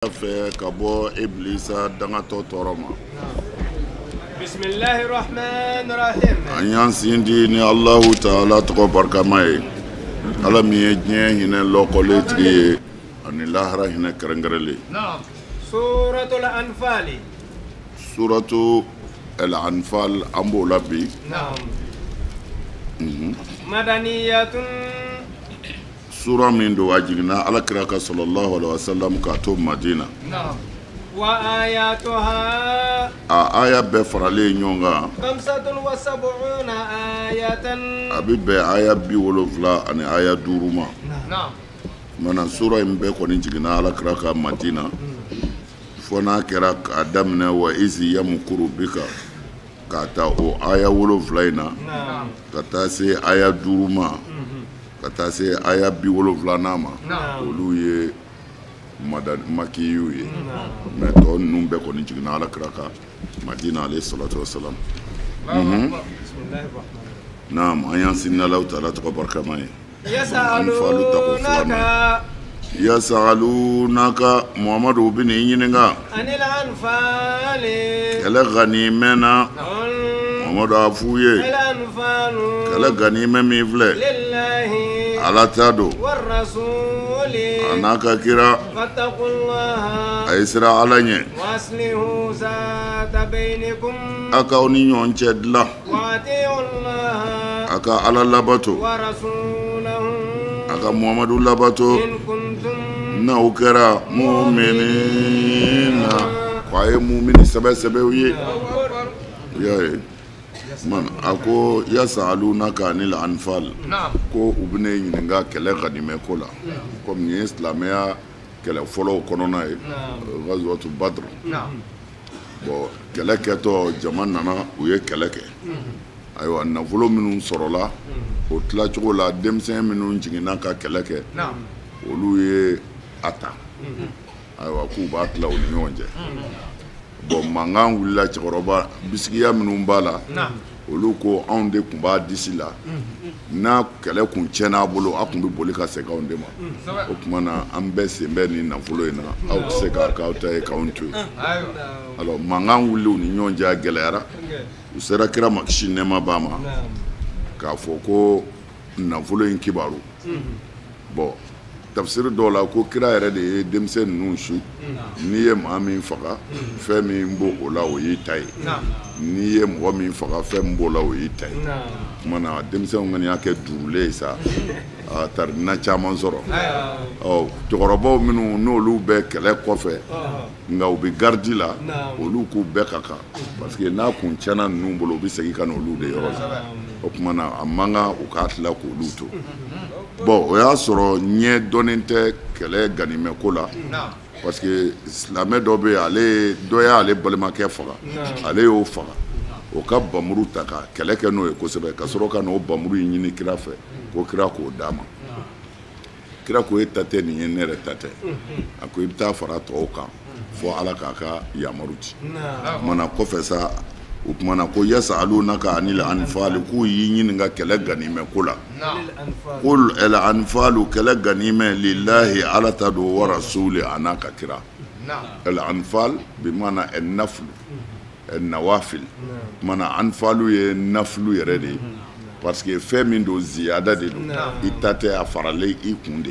Fɛ ka bɔ Ibilisa dangatɔ tɔɔrɔ ma. Bismillahir Rahmanir Rahim. An y'an sindi ni Alahu Taala tɔgɔ barikama ye. Ala min ye diɲɛ hinɛ lɔkɔlen tigi ye ani lahara hinɛ kɛrɛnkɛrɛnlen. Suratul Anfal. Suratu Al-Anfal an b'o la bi. Naam. Madaniyatun. Sura min don a jiginna Ala kira kan sallallahu alaihi wasallam k'a to Madina. Naam. Wa ayatuha. A aya bɛɛ faralen ɲɔgɔn kan. Khamsatun wa sab'una ayatan. A bɛ bɛn aya 75 ani aya 5 ma. Naam. Mana sura in bɛɛ kɔni jiginna Ala kira kan Madina. Fo n'a kɛra k'a daminɛ wa izi yamukuru bika k'a ta o aya 7 in na. Naam. Ka taa se aya 5 ma. Ka taa se aya 70nan ma. Olu ye makiyu ye. Mais tɔ ninnu bɛɛ kɔni jiginna Ala kira kan Madina alayhi salatu wasalam. Naam, an y'an sinsin Alahu Taala tɔgɔ barikama ye. Yasalunaka. Yasalunaka Muhamadu u bɛ n'i ɲininka. Anil anfali. Kɛlɛ ganimɛ na. Muhamadu a f'u ye. Kɛlɛ ganimɛ min filɛ. Lillahi. Ala ta don. Warasuli. A n'a ka kira. Fattaqullaha. A ye siran Ala ɲɛ. Waslihu zata bainikum. A k'aw ni ɲɔgɔn cɛ dilan. Wa atiullaha. A ka Ala labato. Wa rasulahu. A ka Muhamadu labato. In kuntum. N'aw kɛra muminina. Ko a ye mumini sɛbɛ sɛbɛw ye. I y'a ye. Man a ko yasalunaka anil anfal. Ko u bɛ ne ɲininka kɛlɛ ganimɛ ko la. Komi nin ye silamɛya kɛlɛ fɔlɔw kɔnɔna ye. Ghazwatu Badr. Bon kɛlɛ kɛtɔ jama nana u ye kɛlɛ kɛ. Ayiwa nafolo minnu sɔrɔla o tilacogo la denmisɛn minnu jiginna ka kɛlɛ kɛ olu ye a ta. Ayiwa k'u b'a tila u ni ɲɔgɔn cɛ. Bon mankan wulila cɛkɔrɔba bisigiya minnu b'a la olu ko anw de tun b'a disi la n'a kɛlɛ kun tiɲɛna a bolo a tun bɛ boli ka segin anw de ma. O tuma na an bɛɛ sen bɛ nin nafolo in na aw tɛ se k'a k'aw ta ye k'anw to yen. Alors mankan wulila u ni ɲɔgɔn cɛ a gɛlɛyara. U sera kira ma kisi nɛɛma b'a ma k'a fɔ ko nafolo in kibaru. Bon tafsiri dɔw la ko kira yɛrɛ de ye denmisɛn ninnu su. N'i ye maa min faga fɛn min b'o o la o y'i ta ye. N'i ye mɔgɔ min faga fɛn min b'o la o y'i ta ye. O tuma na denmisɛnw kɔni y'a kɛ durulen ye sa. A taara na caman sɔrɔ. Ɔ cɛkɔrɔbaw minnu n'olu bɛ kɛlɛ kɔfɛ nka u bɛ garidi la olu k'u bɛɛ ka kan parce que n'a kun tiɲɛna ninnu bolo u bɛ segin ka na olu de yɔrɔ la. O tuma na a man kan u k'a tila k'olu to. Bon o y'a sɔrɔ ɲɛ dɔnnen tɛ kɛlɛ ganimɛ ko la parce que silamɛ dɔ bɛ yen ale dɔ y'ale balimakɛ faga ale y'o faga o ka bamuru ta ka kɛlɛ kɛ n'o ye kosɛbɛ ka sɔrɔ ka n'o bamuru in ɲini kira fɛ ko kira k'o d'a ma. Kira ko e ta tɛ nin ye ne yɛrɛ ta tɛ. A ko i bɛ taa fara tɔw kan fo Ala k'a ka yamaru ci. Kumana kɔfɛ sa o kumana ko yasalunaka anil anfali k'u y'i ɲininka kɛlɛ ganimɛ ko la. Qul al anfalu kɛlɛ ganimɛ lillahi Ala ta don wa rasuli a n'a ka kira. Al anfal bi maana an naflu an nawafil. Kumana anfalu ye naflu yɛrɛ de ye. Parce que fɛn min don ziyada de don. I ta tɛ a faralen i kun de.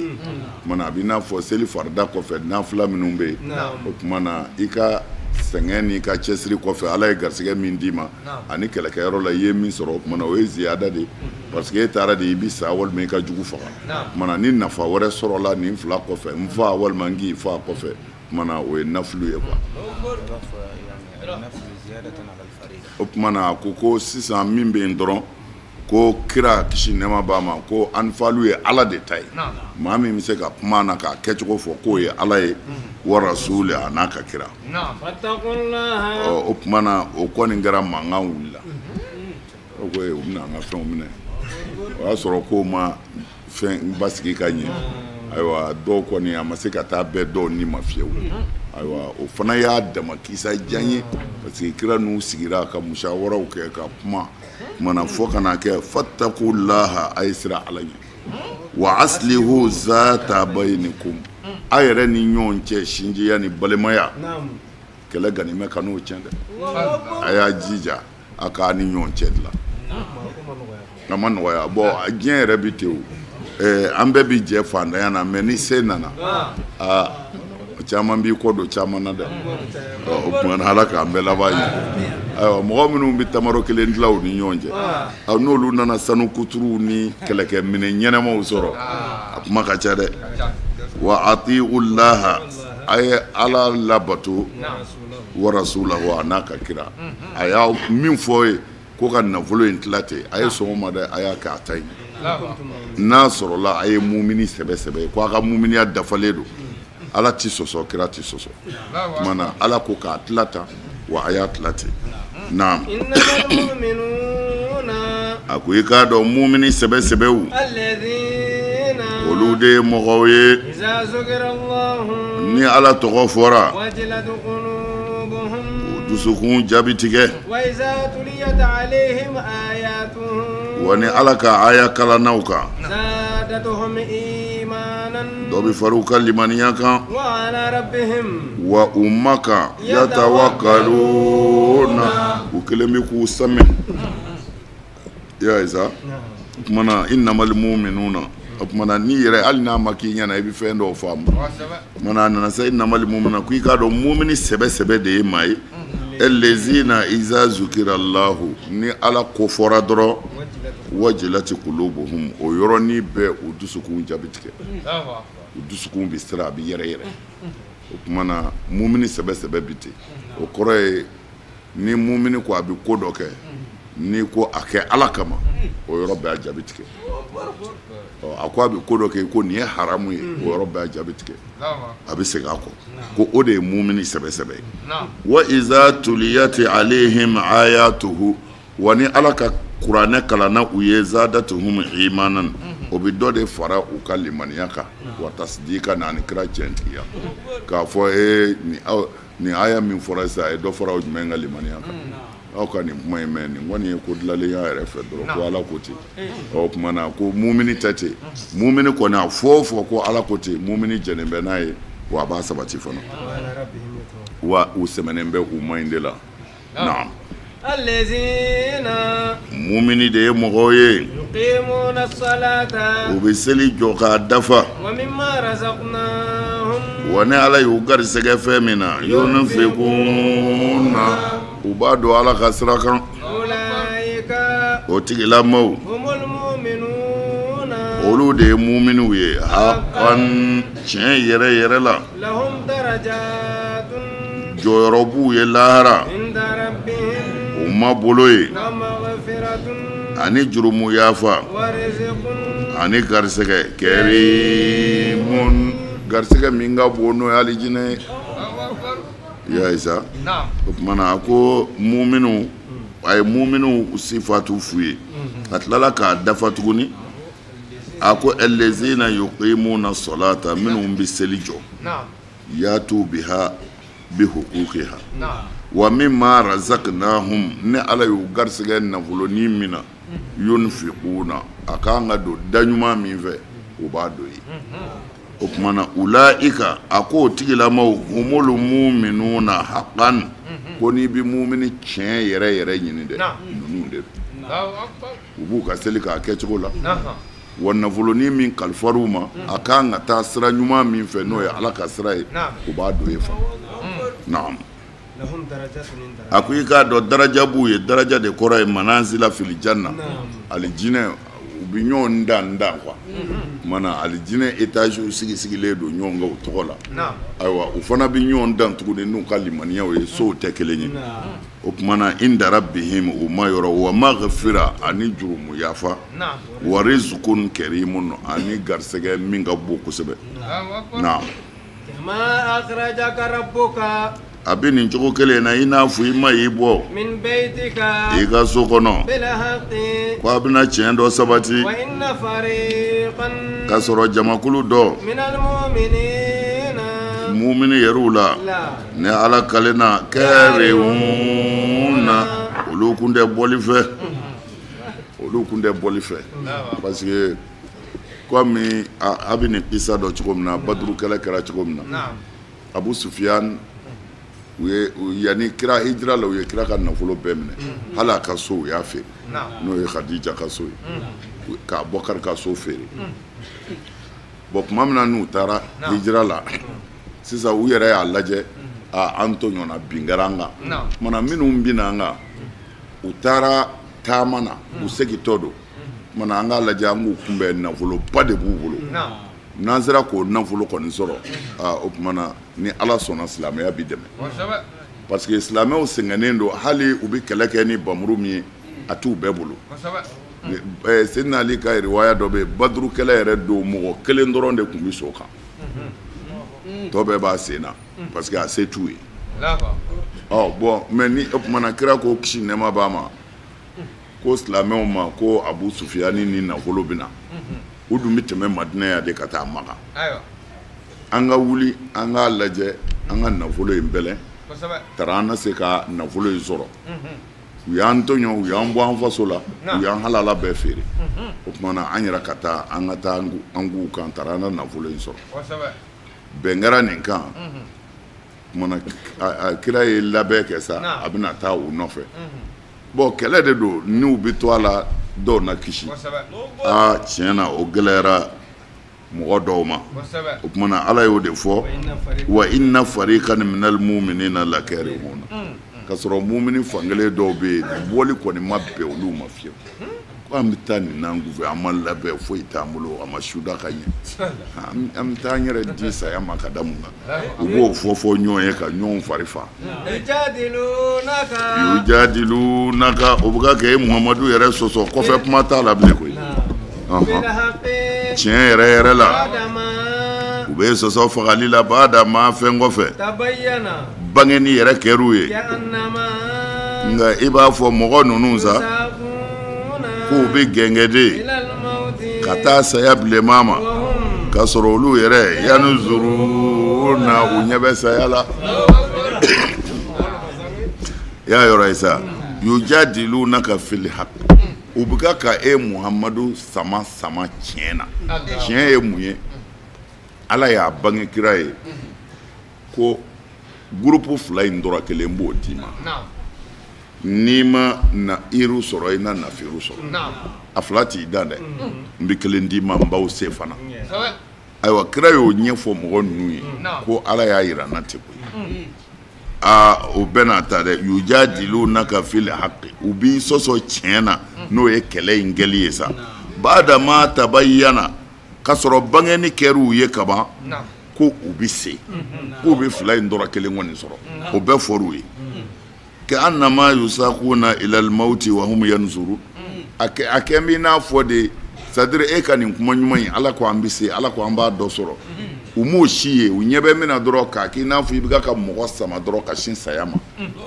Kumana a bɛ n'a fɔ seli farida kɔfɛ nafila minnu bɛ yen. O tuma na i ka sɛgɛn n'i ka cɛsiri kɔfɛ Ala ye garisɛgɛ min d'i ma ani kɛlɛkɛyɔrɔ la i ye min sɔrɔ o tuma na o ye ziyada de ye. Parce que e taara de i bɛ sa walima i ka jugu faga. Tuma na ni nafa wɛrɛ sɔrɔla nin fila kɔfɛ n fa walima n k'i fa kɔfɛ tuma na o ye nafilu ye quoi. O tuma na a ko sisan min bɛ yen dɔrɔn ko kira kisi nɛɛma b'a ma ko anfalu ye Ala de ta ye. Maa min bɛ se ka kuma na k'a kɛcogo fɔ k'o ye Ala ye wa rasuli a n'a ka kira. Ɔ o tuma na o kɔni kɛra mankan wulila. O ko u bɛna an ka fɛnw minɛ. O y'a sɔrɔ k'o ma fɛn basigi ka ɲɛ. Ayiwa dɔw kɔni a ma se ka taa bɛɛ dɔw ni ma fiyewu. Ayiwa o fana y'a dama kisa diya ye parce que kira n'u sigira ka musawaraw kɛ ka kuma. Mana fo ka na kɛ fattaqullaha a ye siran Ala ɲɛ. Wa aslihu zata bainikum. A yɛrɛ ni ɲɔgɔn cɛ sinjiya ni balimaya kɛlɛ ganimɛ kan'o tiɲɛ dɛ. A y'a jija a k'a ni ɲɔgɔn cɛ dilan. A ma nɔgɔya. Bon, diɲɛ yɛrɛ bi ten o. An bɛɛ bi jɛ fantanya na, mais ni se nana, aa, caman b'i kɔ don caman na dɛ. O tuma na Ala k'an bɛɛ laban ɲɛ. Ayiwa, mɔgɔ minnu bɛ tamaro kelen dilan u ni ɲɔgɔn cɛ, n'olu nana sanu kuturuw ni kɛlɛkɛminɛ ɲɛnɛmaw sɔrɔ, a kuma ka ca dɛ. Wa ati'u llaha, a ye Ala labato, wa rasulahu, a n'a ka kira. A y'a min fɔ ye ko ka nafolo in tila ten, a ye sɔn o ma dɛ, a y'a kɛ a ta ye. N'a sɔrɔla a ye mumini sɛbɛ sɛbɛ ye, ko a ka muminiya dafalen don, Ala ti sɔsɔ, kira ti sɔsɔ. Tuma na Ala ko k'a tila tan, wa a y'a tila ten. Naam. A ko i k'a dɔn mumini sɛbɛ sɛbɛw, olu de ye mɔgɔw ye, ni Ala tɔgɔ fɔra, u dusukun jaabi tigɛ. Wa ni Ala ka aya kalannaw kan, dɔ bɛ fara u ka limaniya kan. Wa u ma kan yatawakkaluna, u kelen bɛ k'u sɛmɛ. I y'a ye sa. O tuma na innamal mu'minuna, o tuma na n'i yɛrɛ hali n'a ma k'i ɲɛna, i bɛ fɛn dɔw faamu. O tuma na a nana se innamal mu'minuna, ko i k'a dɔn mumini sɛbɛ sɛbɛ de ye maa ye. Allazina iza zukira Allahu, ni Ala ko fɔra dɔrɔn, wajilati qulubuhum, o yɔrɔnin bɛɛ u dusukun jaabi tigɛ, u dusukun bɛ siran, a bɛ yɛrɛ yɛrɛ. O tuma na mumini sɛbɛ sɛbɛ bi ten. O kɔrɔ ye ni mumini ko a bɛ ko dɔ kɛ, n'i ko a kɛ Ala kama, o yɔrɔ bɛɛ a jaabi tigɛ. A ko a bɛ ko dɔ kɛ, ko nin ye haramu ye, o yɔrɔ bɛɛ a jaabi tigɛ, a bɛ segin a kɔ. Ko o de ye mumini sɛbɛ sɛbɛ ye. Wa iza tuliyati alayhim ayatuhu, wa ni Ala ka kuranɛ kalanna u ye, zadatuhum imanan, o bɛ dɔ de fara u ka limaniya kan, wa tasdika, ani kira tiɲɛtigiya, k'a fɔ nin aya min fɔra sisan, a ye dɔ fara aw jumɛn ka limaniya kan. Aw ka nin kuma in mɛn, nin kɔni ye ko dilalenya yɛrɛ fɛ dɔrɔn, ko Ala ko ten. O tuma na ko mumini tɛ ten. Mumini kɔni a fɔ o fɔ ko Ala ko ten, mumini jɛnnen bɛ n'a ye, wa a b'a sabati fana, wa u sɛmɛnen bɛ u ma in de la. Naam. Mumini de ye mɔgɔw ye, u bɛ seli jɔ k'a dafa. Wa ni Ala y'u garisɛgɛ fɛn min na, yunfikuna, u b'a don Ala ka sira kan. O tigilamaw, olu de ye muminiw ye, haqqan, tiɲɛ yɛrɛ yɛrɛ la. Jɔyɔrɔ b'u ye lahara, u ma bolo ye, ani jurumu yafa, ani garisɛgɛ kɛrimun, garisɛgɛ min ka bon n'o ye alijinɛ ye. I y'a ye sa. O tuma na a ko muminu, a ye muminu sifatu f'u ye, a tilala k'a dafa tuguni. A ko allazina yuqimuna salata, minnu bɛ seli jɔ, yatu biha bi huquqiha, wa mimma razaqnahum, ni Ala y'u garisɛgɛ nafolonin min na, yunfiquna, a kan ka don da ɲuman min fɛ, u b'a don yen. O tuma na ulaika, a ko o tigilamaw, humul mu'minuna haqqan, ko n'i bɛ mumini tiɲɛ yɛrɛ yɛrɛ ɲini dɛ, ninnu de don. U b'u ka seli k'a kɛcogo la, wa nafolonin min kalifar'u ma, a kan ka taa sira ɲuman min fɛ, n'o ye Ala ka sira ye, u b'a don yen fana. Naam. A ko i k'a dɔn daraja b'u ye. Daraja de kɔrɔ ye manazila fil janna, alijinɛ, u bɛ ɲɔgɔn dan dan quoi. Tuma na alijinɛ étage sigi sigilen don ɲɔgɔn kan u tɔgɔ la. Ayiwa, u fana bɛ ɲɔgɔn dan tuguni n'u ka limaniyaw ye, sow tɛ kelen ye. O tuma na inda rabbihim, u ma yɔrɔ, wa maghfira, ani jurumu yafa, wa rizqun karimun, ani garisɛgɛ min ka bon kosɛbɛ. Naam. A bɛ nin cogo kelen na, i n'a fɔ i ma y'i bɔ i ka so kɔnɔ, ko a bɛna tiɲɛ dɔ sabati, k'a sɔrɔ jamakulu dɔ mumini yɛrɛw la, ni Ala kalenna kɛrihuna, olu kun tɛ bɔli fɛ, olu kun tɛ bɔli fɛ, parce que Komi a bɛ nin kisa dɔ cogo min na, Baduru kɛlɛ kɛra cogo min na, Abu Sufiyan u ye yanni kira hijira la, u ye kira ka nafolo bɛɛ minɛ, hali a ka so u y'a feere, n'o ye Khadija ka so ye, k'a Abubakar ka so feere. Bon, tuma min na n'u taara hijira la sisan, u yɛrɛ y'a lajɛ, a an tɔɲɔna, bin kɛra an kan. Kumana minnu binna an kan, u taara taama na, u segintɔ don. Kumana an k'a lajɛ, an k'u kunbɛn, nafoloba de b'u bolo. N'an sera k'o nafolo kɔni sɔrɔ, o tuma na ni Ala sɔnna, silamɛya bi dɛmɛ. Parce que silamɛw sɛgɛnnen don, hali u bɛ kɛlɛ kɛ ni bamuru min ye, a t'u bɛɛ bolo. Seydina Ali ka riwaya dɔ bɛ yen, Baduru kɛlɛ yɛrɛ don, mɔgɔ kelen dɔrɔn de tun bɛ so kan, tɔ bɛɛ b'a sen na, parce que a se t'u ye. Ɔ bon, mais ni o tuma na kira ko kisi nɛɛma b'a ma, ko silamɛw ma ko Abu Sufiyani ni nafolo bɛ na, u dun bɛ tɛmɛ Madinɛ yan de ka taa Maka. An ka wuli, an k'a lajɛ, an ka nafolo in bɛlɛn tara an na se ka nafolo in sɔrɔ. U y'an tɔɲɔ, u y'an bɔ an faso la, u y'an halala bɛɛ feere. O tuma na an yɛrɛ ka taa, an ka taa an k'u kan tara an na nafolo in sɔrɔ. Bɛn kɛra nin kan. Kumana kira ye labɛn kɛ sa, a bɛna taa u nɔfɛ. Bon, kɛlɛ de don, n'u bɛ to a la, dɔw na kisi. Aa, tiɲɛ na, o gɛlɛyara mɔgɔ dɔw ma. O tuma na Ala y'o de fɔ: wa inna fariqan minal mu'minina lakarihuna. K'a sɔrɔ mumini fankelen dɔw bɛ yen, bɔli kɔni ma bɛn olu ma fiyewu, ko an bɛ taa nin n'an kunfɛ, an ma labɛn foyi t'an bolo, a ma suda ka ɲɛ, an bɛ taa an yɛrɛ di saya ma ka da mun kan? U b'o fɔ fɔ ɲɔgɔn ye ka ɲɔgɔn fari fa. Yujadilunaka, o bɛ ka kɛ e Muhamadu yɛrɛ sɔsɔ, kɔfɛ kuma t'a la bilen koyi. Tiɲɛ yɛrɛ yɛrɛ la, u bɛ sɔsɔ fagali la, baadama fɛn kɔfɛ bangeni yɛrɛ kɛr'u ye. Nka i b'a fɔ mɔgɔ ninnu sa k'u bɛ gɛngɛden ka taa saya bilenman ma, k'a sɔrɔ olu yɛrɛ yanni zuru na, u ɲɛ bɛ saya la. I y'a yɔrɔ ye sa, yujadilunaka fil haqq, u bɛ ka e Muhamadu sama sama tiɲɛ na. Tiɲɛ ye mun ye? Ala y'a bange kira ye ko groupe fila in dɔrɔn kelen b'o d'i ma. N'i ma na iru sɔrɔ, i na nafiru sɔrɔ, a fila t'i dan dɛ, n bɛ kelen d'i ma, n b'aw se fana. Ayiwa, kira y'o ɲɛfɔ mɔgɔ ninnu ye ko Ala y'a yira n na ten koyi. Aa, o bɛɛ n'a ta dɛ, yujadilunaka fil haqqi, u b'i sɔsɔ tiɲɛ na, n'o ye kɛlɛ in kɛli ye sa, baadama tabayyana, k'a sɔrɔ bangeni kɛr'u ye kaban ko u bɛ se, k'u bɛ fila in dɔrɔn kelen kɔni sɔrɔ, o bɛɛ fɔr'u ye. Ka'annama yusaquna ilal mawti wa hum yanzurun, a kɛ b'i n'a fɔ de, c'est à dire e ka nin kuma ɲuman in, Ala ko an bɛ se, Ala ko an b'a dɔ sɔrɔ, u m'o si ye, u ɲɛ bɛ min na dɔrɔn, k'a k'i n'a fɔ i bɛ ka mɔgɔ sama dɔrɔn ka sin saya ma,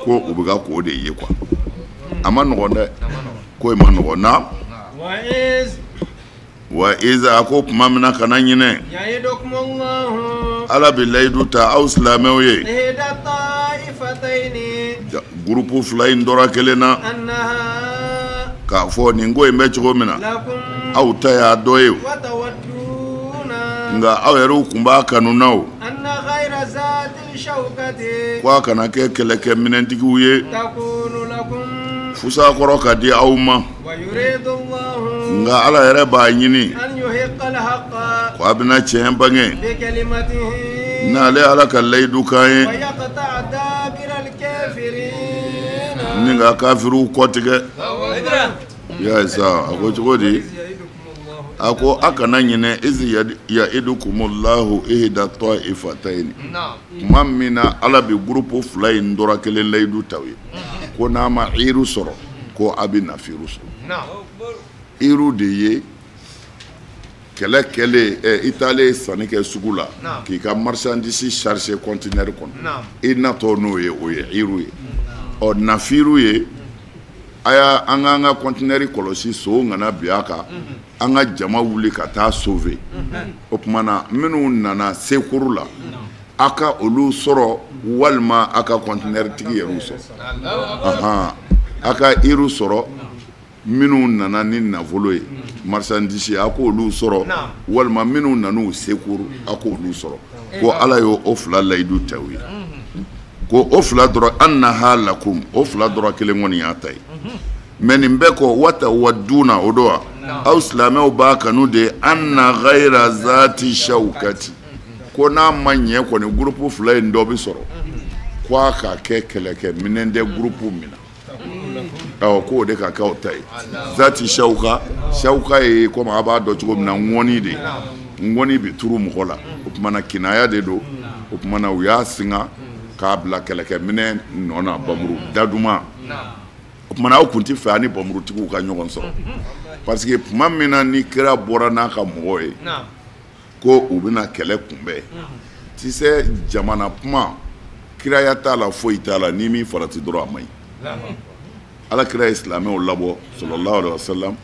ko u bɛ ka k'o de ye quoi. A ma nɔgɔn dɛ, ko in ma nɔgɔn na. Wa iza, a ko tuma min na, kana ɲinɛ, Ala bɛ layidu ta aw silamɛw ye gurupu fila in dɔra kelen na, k'a fɔ nin ko in bɛ cogo min na, aw ta y'a dɔ ye, nka aw yɛrɛw tun b'a kanu na o, ko a kana kɛ kɛlɛkɛminɛntigiw ye, fusa kɔrɔ ka di aw ma. Nka Ala yɛrɛ b'a ɲini ko a bɛna tiɲɛ bange n'ale Ala ka layidu kan ye, ni ka kafiriw kɔtigɛ. Ya sa, a ko cogo di? A ko a kana ɲinɛ, izi ya'idukumullahu ihda ta'ifatayni, tuma min na Ala bɛ gurupu fila in dɔra kelen layidu ta u ye, ko n'a ma iru sɔrɔ, ko a bɛ nafiru sɔrɔ. Iru de ye kɛlɛ kɛlen, i taalen sanni kɛ sugu la, k'i ka marchandise chargé conteneur kɔnɔ, i natɔ n'o ye, o ye iru ye. Ɔ, nafiru ye, a y'a an k'an ka conteneur kɔlɔsi, sow kana bin a kan, an ka jama wuli ka taa sauver. O tuma na minnu nana secours la, a ka olu sɔrɔ, walima a ka conteneur tigi yɛrɛw sɔrɔ, a ka iru sɔrɔ. Minnu nana ni nafolo ye marchandise a k'olu sɔrɔ, walima minnu nan'u secours a k'olu sɔrɔ. Ko Ala y'o o fila layidu ta u ye, ko o fila dɔrɔn annaha lakum, o fila dɔrɔn kelen kɔni y'a ta ye. Mais nin bɛɛ kɔ wata waduna o don wa aw silamɛw b'a kanu de anna ghayra zati shawkati, ko n'a ma ɲɛ kɔni groupe fila in dɔ bɛ sɔrɔ ko a ka kɛ kɛlɛkɛ minɛn tɛ groupe min na. Awɔ, k'o de ka kɛ aw ta ye. Zati shawka, shawka ye komi a b'a dɔn cogo min na ŋɔni de, ŋɔni bɛ turu mɔgɔ la, o tuma na kinaya de don. O tuma na u y'a singa k'a bila kɛlɛkɛminɛn nɔ na, bamuru daduma. O tuma na aw kun tɛ fɛ a ni bamurutigiw ka ɲɔgɔn sɔrɔ, parce que tuma min na ni kira bɔra n'a ka mɔgɔw ye ko u bɛna kɛlɛ kunbɛn, tu sais jamana kuma kiraya t'a la, foyi t'a la, n'i m'i farati dɔrɔn a man ɲi. Ala kira ye silamɛw labɔ sallallahu alaihi wasallam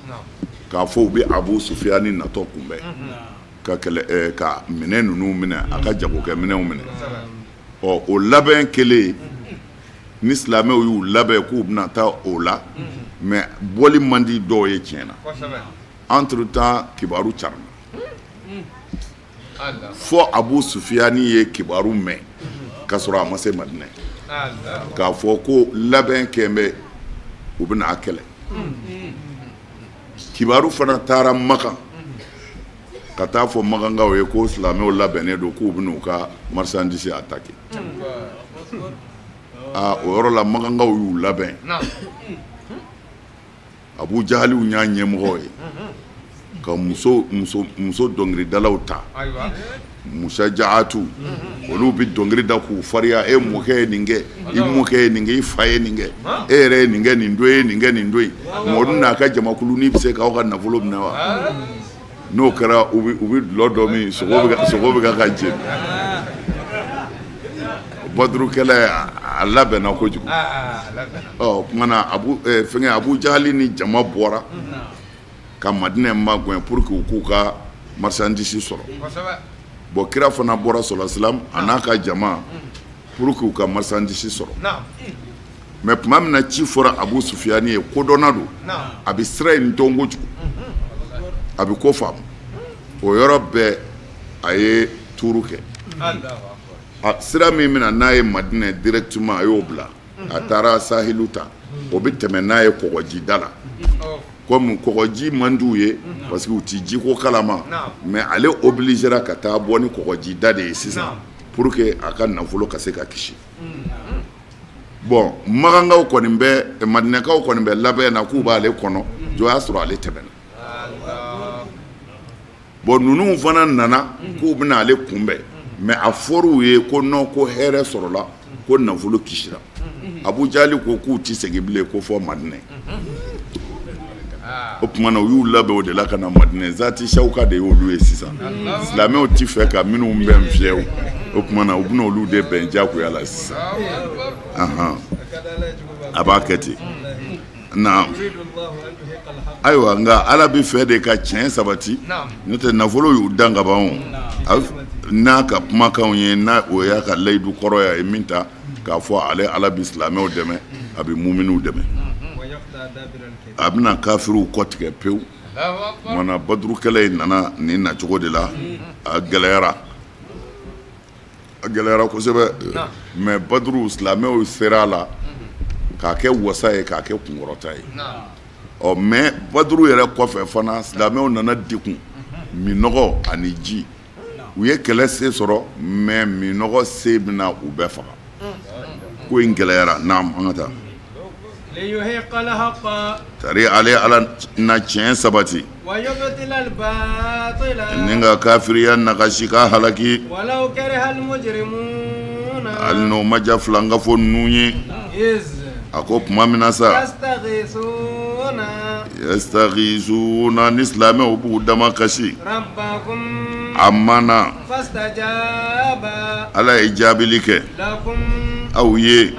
k'a fɔ u bɛ Abu Sufiyani natɔ kunbɛn ka kɛlɛ ka minɛn ninnu minɛ, a ka jagokɛ minɛnw minɛ. Ɔ o labɛn kɛlen, ni silamɛw y'u labɛn k'u bɛna taa o la, mais bɔli man di dɔw ye tiɲɛ na. Entre temps kibaru carila fo Abu Sufiyani ye kibaru mɛn k'a sɔrɔ a ma se Madinɛ, k'a fɔ ko labɛn kɛn bɛ u bɛna a kɛlɛ. Kibaru fana taara Makan ka taa fɔ Makankaw ye ko silamɛw labɛnnen don k'u bɛna u ka marchandise attaquer. Aa o yɔrɔ la Makankaw y'u labɛn, Abu Jahaliw y'a ɲɛmɔgɔ ye ka muso muso muso dɔnkilidalaw ta, musajaatu, olu bɛ dɔnkili da k'u fariya, e mɔkɛ ye nin kɛ, i mɔkɛ ye nin kɛ, i fa ye nin kɛ, e yɛrɛ ye nin kɛ, nin don ye nin kɛ, nin don ye. Mɔdu n'a ka jamakulu n'i bɛ se k'aw ka nafolo minɛ wa? N'o kɛra u bɛ dulɔ dɔ min, sogo bɛ ka jeni. Baduru kɛlɛ a labɛnna kojugu. Ɔ o tuma na Abu fɛngɛ Abu Jahali ni jama bɔra ka Madinɛ magɛn pour que u k'u ka marchandise sɔrɔ. Bon kira fana bɔra sallallahu alaihi wasallam a n'a ka jama pour que u ka marchandise sɔrɔ. Mais tuma min na ci fɔra Abu Sufiyani ye, kodɔnna don, a bɛ sira in dɔn kojugu, a bɛ ko faamu. O yɔrɔ bɛɛ a ye tuuru kɛ. A sira min bɛna n'a ye Madinɛ directement a y'o bila, a taara sahilu ta, o bɛ tɛmɛ n'a ye kɔgɔjida la. Comme kɔgɔji man d'u ye parce que u ti jiko kalama, mais ale obligera ka taa bɔ ni kɔgɔjida de ye sisan pour que a ka nafolo ka se ka kisi. Bon Makankaw kɔni bɛ, Madinɛkaw kɔni bɛ labɛn na k'u b'ale kɔnɔ, jɔ y'a sɔrɔ ale tɛmɛna. Bon ninnu fana nana k'u bɛna ale kunbɛn, mais a fɔr'u ye ko non, ko hɛrɛ sɔrɔla, ko nafolo kisira. Abu Jahali ko k'u ti segin bilen ko fɔ Madinɛ. O tuma na u y'u labɛn o de la ka na Madinɛ. Zati Shawka de y'olu ye sisan. Silamɛw ti fɛ ka minnu bɛn fiyewu, o tuma na u bɛna olu de bɛn diyagoya la sisan. A b'a kɛ ten. Naam. Ayiwa nka Ala bɛ fɛ de ka tiɲɛ sabati, n'o tɛ nafolo y'u dan ka ban o. N'a ka kumakanw ye, n'a o y'a ka layidu kɔrɔ ye, a ye min ta k'a fɔ ale Ala bɛ silamɛw dɛmɛ, a bɛ muminiw dɛmɛ. A bɛna kafiriw kɔtigɛ pewu. Kumana Baduru kɛlɛ in nana nin nacogo de la, a gɛlɛyara, a gɛlɛyara kosɛbɛ. Mais Baduru silamɛw sera a la k'a kɛ wasa ye, k'a kɛ kunkɔrɔta ye. Ɔ mais Baduru yɛrɛ kɔfɛ fana silamɛw nana degun minɔgɔ ani ji. U ye kɛlɛ se sɔrɔ, mais minɔgɔ se bɛna u bɛɛ faga. Ko in gɛlɛyara. Naam, an ka taa. Tari ale Ala na tiɲɛ sabati ni ka kafiriya nagasi ka halaki, hali n'o ma diya filankafo ninnu ye. A ko tuma min na sa, yastaghithuna, ni silamɛw b'u dama kasi, a ma na Ala ye jaabili kɛ aw ye.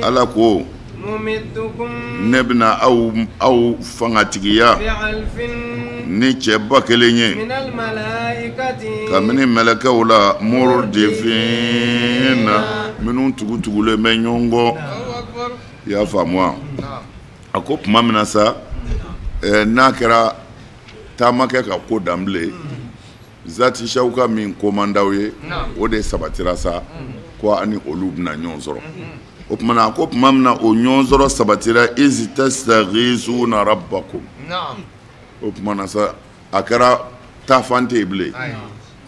Ala ko ne bɛna aw fangatigiya ni cɛ 1000 ye kabini mɛlɛkɛw la murdifina, minnu tugutugulen bɛ ɲɔgɔn kɔ. I y'a faamu wa? A ko tuma min na sa, n'a kɛra taama kɛ ka ko dan bilen, zati sawuka min ko man d'aw ye, o de sabatira sa, ko ani olu bɛna ɲɔgɔn sɔrɔ. O tuma na, a ko tuma min na o ɲɔgɔn sɔrɔ sabatira, iz tastaghithuna rabbakum. O tuma na sa, a kɛra taafan tɛ yen bilen,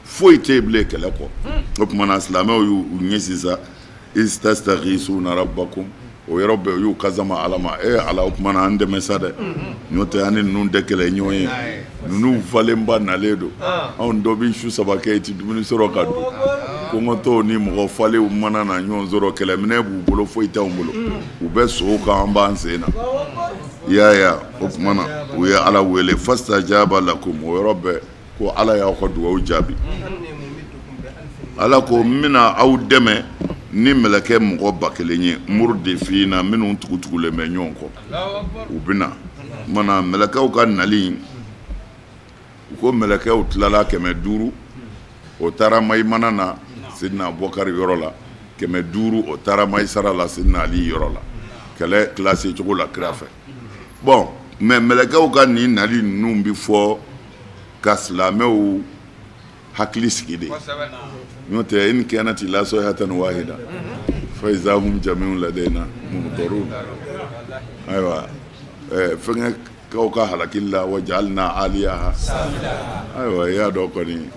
foyi tɛ yen bilen kɛlɛ kɔ. O tuma na, silamɛw y'u ɲɛsin sa, iz tastaghithuna rabbakum. O yɔrɔ bɛɛ u y'u kasama Ala ma, e Ala, o tuma na an dɛmɛ sa dɛ, n'o tɛ an ni ninnu tɛ kɛlɛ ɲɔgɔn ye, ninnu falenba nalen don, anw dɔ bɛ su 3 kɛ i tɛ dumuni sɔrɔ ka dun. Kɔngɔtɔw ni mɔgɔ falenw mana na ɲɔgɔn sɔrɔ, kɛlɛminɛ b'u bolo, foyi t'anw bolo, u bɛ sow kan, an b'an sen na. I y'a ye, o tuma na u ye Ala wele, fastajaba lakum. O yɔrɔ bɛɛ ko Ala y'aw ka dugawu jaabi. Ala ko n bɛna aw dɛmɛ ni mɛlɛkɛ mɔgɔ 1000 ye, murdifina, minnu tugutugulen bɛ ɲɔgɔn kɔ, u bɛ na. Mana mɛlɛkɛw ka nali, u ko mɛlɛkɛw tilala 500, o taara Mayimana na Sidina Abubakari yɔrɔ la, 500 o taara Mayisara la Sidina Ali yɔrɔ la, kɛlɛ kilase cogo la kira fɛ. Bon, mais mɛlɛkɛw ka nin nali ninnu bɛ fɔ ka silamɛw hakili sigi de, n'o tɛ in kanat illa sayhatan wahida fa iza hum jami'un ladayna muhdarun. Ayiwa, fɛnkɛ kaw ka halakili la, wa ja'alna aliyaha. Ayiwa, i y'a dɔn kɔni,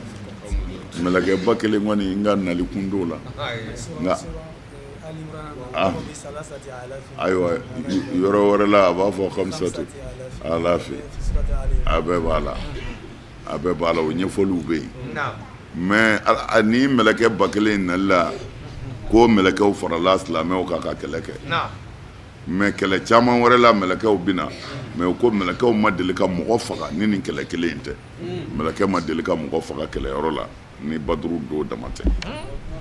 mɛlɛkɛ 1000 kɔni n ka nali kun t'o la, nka ayiwa, yɔrɔ wɛrɛ la a b'a fɔ khamsatu alafi, a bɛɛ b'a la, a bɛɛ b'a la, o ɲɛfɔliw bɛ yen. Mais ni mɛlɛkɛ 1000 in nali la, ko mɛlɛkɛw farala silamɛw kan ka kɛlɛ kɛ. Mais kɛlɛ caman wɛrɛ la mɛlɛkɛw bɛ na, mais u ko mɛlɛkɛw ma deli ka mɔgɔ faga ni nin kɛlɛ kelen in tɛ. Mɛlɛkɛ ma deli ka mɔgɔ faga kɛlɛyɔrɔ la ni Baduru don dama tɛ,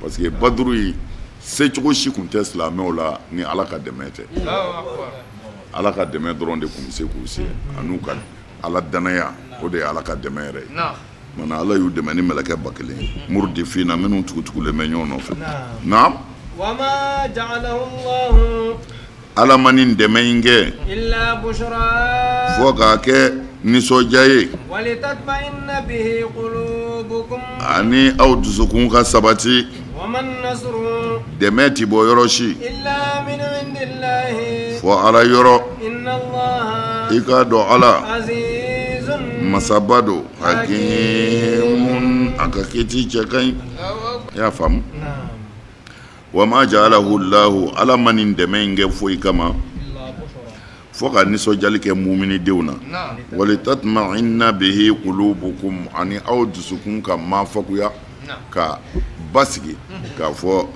parce que Baduru in secogo si tun tɛ silamɛw la ni Ala ka dɛmɛ tɛ. Ala ka dɛmɛ dɔrɔn de tun bɛ se k'u se, an'u ka Ala danaya, o de ye Ala ka dɛmɛ yɛrɛ ye. Mana Ala y'u dɛmɛ ni mɛlɛkɛ 1000 ye, murdifina, minnu tugutugulen bɛ ɲɔgɔn nɔfɛ. Naam. Ala ma nin dɛmɛ in kɛ fo k'a kɛ nisɔndiya ye, ani aw dusukun ka sabati. Dɛmɛ ti bɔ yɔrɔ si fo Ala yɔrɔ. I k'a dɔn Ala masaba don, hakimun, a ka kiti cɛ ka ɲi. I y'a faamu? Wa ma ja'alahu Allahu, Ala ma nin dɛmɛ in kɛ foyi kama fo ka nisɔndiyali kɛ muminidenw na. Walitatma'inna bihi qulubukum, ani aw dusukun ka mafakuya ka basigi k'a fɔ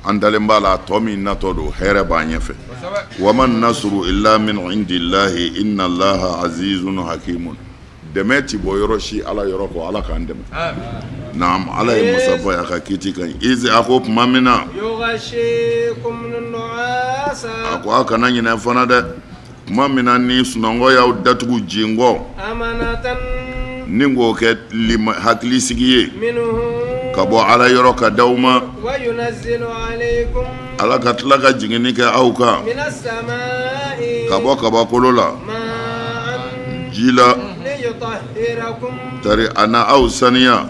an dalen b'a la, tɔ min natɔ don hɛrɛ b'an ɲɛfɛ. Wa man nasru illa min indillahi inna Allaha azizun hakimun. Dɛmɛ ti bɔ yɔrɔ si Ala yɔrɔ kɔ, Ala k'an dɛmɛ. Naam, Ala ye masaba ye, a ka kiti ka ɲi. Izi, a ko tuma min na, a ko a kana ɲinɛ fana dɛ, tuma min na ni sunɔgɔ y'aw datugu jingɔ, ni k'o kɛ hakilisigi ye ka bɔ Ala yɔrɔ ka d'aw ma, Ala ka tila ka jiginni kɛ aw kan ka bɔ kabakolo la ji la, tari a na aw saniya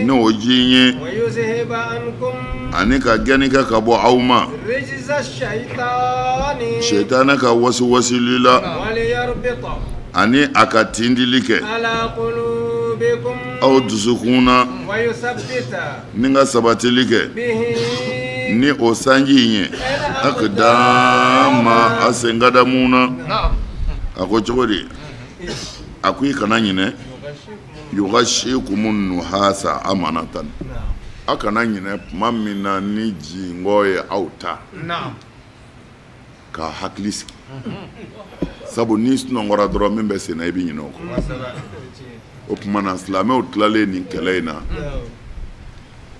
n'o ji ye, ani ka gɛnni kɛ ka bɔ aw ma sɛtanɛ ka wasiwasili la, ani a ka tindili kɛ aw dusukun na, ni ka sabatili kɛ ni o sanji in ye akdama, a senkadamu na. A ko cogo di? A ko i kana ɲinɛ, yughashikumun nuhasa amanatan, a kana ɲinɛ tuma min na ni jingɔ ye aw ta ka hakili sigi, sabu n'i sunɔgɔra dɔrɔn min bɛ sen na i bɛ ɲinɛ o kɔ. O tuma na silamɛw tilalen nin kɛlɛ in na,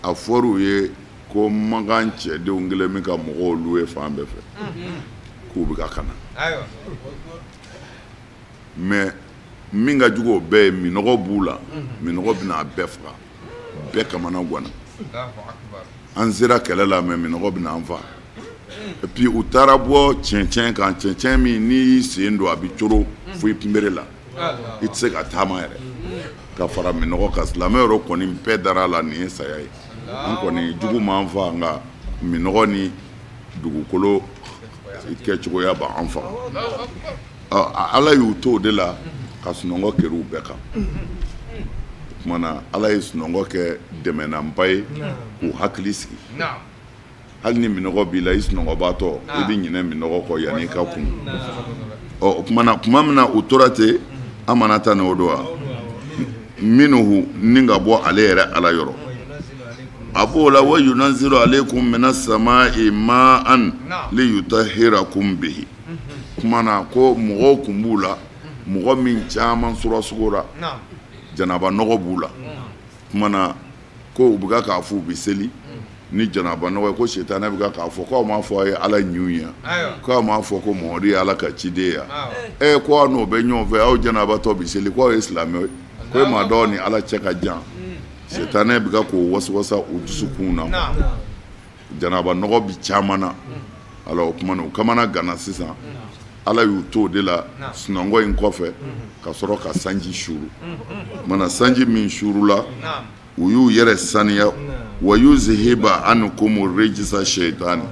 a fɔr'u ye ko Makan cɛdenw kelen bɛ ka mɔgɔw louer fan bɛɛ fɛ k'u bɛ ka na. Mais min ka jugu o bɛɛ ye, minɔgɔ b'u la, minɔgɔ bɛna a bɛɛ faga, bɛɛ kamana ganna. An sera kɛlɛ la, mais minɔgɔ bɛna an fa. Et puis u taara bɔ cɛncɛn kan, cɛncɛn min n'i y'i sen don a bɛ coro fo i kunbere la, i tɛ se ka taama yɛrɛ. Ka fara minɔgɔ kan, silamɛ yɛrɛ kɔni bɛɛ dara a la nin ye saya ye. An kɔni jugu m'an fa, nka minɔgɔ ni dugukolo kɛcogoya b'an faga. Ala y'u to o de la ka sunɔgɔ kɛr'u bɛɛ kan. O tuma na Ala ye sunɔgɔ kɛ dɛmɛnanba ye k'u hakili sigi. Hali ni minɔgɔ b'i la, i sunɔgɔbaatɔ i bɛ ɲinɛ minɔgɔ kɔ yanni i ka kun. Ɔ o tuma na, tuma min na u tora ten, an mana taa n'o don wa minnu ni ka bɔ ale yɛrɛ Ala yɔrɔ. A b'o la wa yunazzilu alaykum minas samaa'i ma'an liyutahhirakum bihi. Tuma na ko mɔgɔw kun b'u la, mɔgɔ min caman surasugora, janaba nɔgɔ b'u la. Tuma na ko u bɛ k'a fɔ u bɛ seli ni janaba nɔgɔ ye, ko sitanɛ bɛ k'a fɔ k'aw m'a fɔ a ye Ala ɲun ye, k'aw m'a fɔ ko Mamadu ye Ala ka ciden ye, ko aw n'o bɛ ɲɔgɔn fɛ, aw janabatɔ bɛ seli, k'aw ye silamɛ ye, ko e m'a dɔn ni Ala cɛ ka jan. Sitanɛ bɛ k'o wasawasa u dusukun na, janaba nɔgɔ bi caman na. Alors o tuma na u kamana ganna sisan. Ala y'u to o de la sunɔgɔ in kɔfɛ ka sɔrɔ ka sanji suuru. Mana sanji min suurula, u y'u yɛrɛ saniya. Wa yuzhiba ankum rijsa shaytani,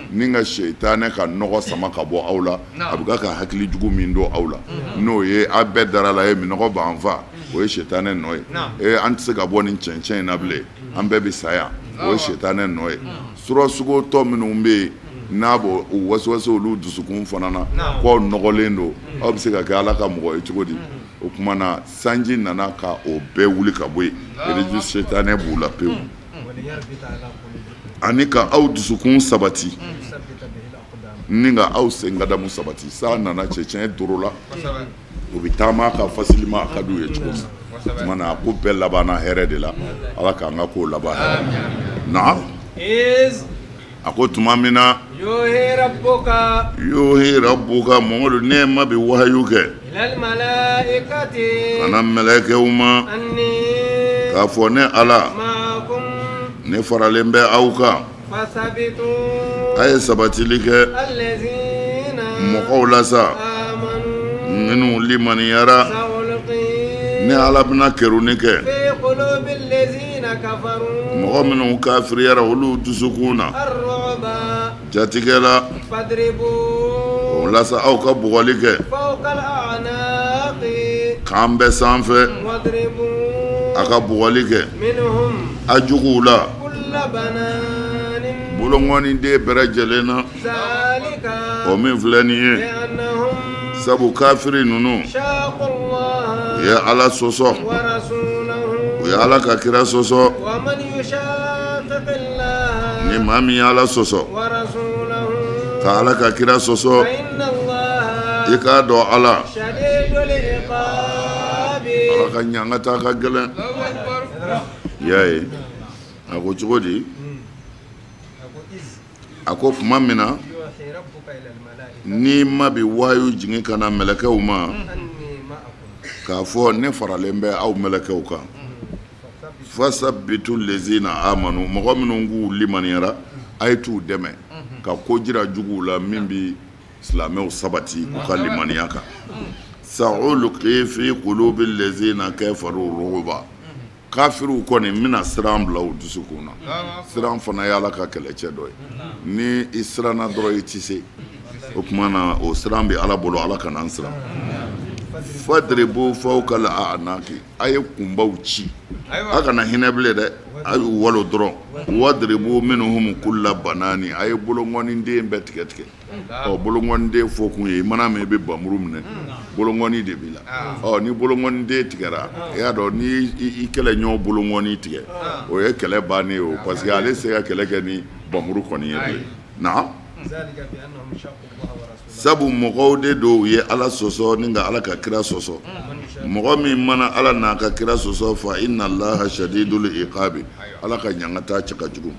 ni ka sɛtanɛ ka nɔgɔ sama ka bɔ aw la, a bɛ ka hakili jugu min don aw la, n'o ye aw bɛɛ dara la ye minɔgɔ b'an fa, o ye sɛtanɛ nɔ ye. An tɛ se ka bɔ nin cɛncɛn in na bilen, an bɛɛ bɛ sa yan, o ye sɛtanɛ nɔ ye. Surasugotɔ minnu bɛ yen n'a b'o wasuwaso olu dusukun fana na, k'aw nɔgɔlen don, aw bɛ se ka kɛ Ala ka mɔgɔ ye cogo di? O tuma na sanji nana ka o bɛɛ wuli ka bɔ yen, riji sɛtanɛ b'u la pewu. Ani ka aw dusukun sabati, ni ka aw sen kadamu sabati. San nana cɛncɛn doro la, u bɛ taama ka facilement, a ka d'u ye cogo min. O tuma na a ko bɛɛ labanna hɛrɛ de la. Ala k'an ka kow laban hɛrɛ. Naam. A ko tuma min na yuhi rabbuka, Mamadu ne ma bɛ wahayu kɛ ka na mɛlɛkɛw ma k'a fɔ ne Ala ne faralen bɛ aw kan, a ye sabatili kɛ mɔgɔw la sa minnu limaniyara, ne Ala bɛna keruni kɛ mɔgɔ minnu kafiriyara olu dusukun na jatigɛ la. O la sa aw ka bugɔli kɛ k'an bɛɛ sanfɛ, a ka bugɔli kɛ a juguw la bolonkɔniden bɛɛ lajɛlen na. O min filɛ nin ye, sabu kafiri ninnu u ye Ala sɔsɔ, u ye Ala ka kira sɔsɔ. Ni maa min ye Ala sɔsɔ ka Ala ka kira sɔsɔ, i k'a dɔn Ala Ala ka ɲangata ka gɛlɛn. I y'a ye a ko cogo di? A ko tuma min na n'i ma bi wahayu jigin ka na mɛlɛkɛw ma k'a fɔ ne faralen bɛ aw mɛlɛkɛw kan, fasabitu lezina amanu, mɔgɔ minnu k'u limaniyara a ye t'u dɛmɛ ka ko jira juguw la min bi silamɛw sabati u ka limaniya kan. Sa'ulqi fi qulubi lezina kafaru ru'ba, kafiriw kɔni n bɛna siran bila u dusukun na. Siran fana ye Ala ka kɛlɛcɛ dɔ ye, ni i siranna dɔrɔn i tɛ se. O tuma na o siran bɛ Ala bolo, Ala kana an siran. Fadribu fawqa al-a'naqi, a ye kunbaw ci, a kana hinɛ bilen dɛ, a y'u walo dɔrɔn. Wadribu minhum kulla banani, a ye bolonkɔniden bɛɛ tigɛ tigɛ. Ɔ bolonkɔniden fɔ kun ye, i mana mɛn i bɛ bamuru minɛ, bolonkɔni de b'i la. Ɔ ni bolonkɔniden tigɛra, i y'a dɔn ni i kɛlɛɲɔgɔn bolonkɔni tigɛ, o ye kɛlɛ bannen ye o, parce que ale tɛ se ka kɛlɛ kɛ ni bamuru kɔni ye bilen. Naam. Sabu mɔgɔw de don u ye Ala sɔsɔ ni ka Ala ka kira sɔsɔ. Mɔgɔ min mana Ala n'a ka kira sɔsɔ, fa inna Allaha shadidul iqabi, Ala ka ɲangata cɛ ka jugu.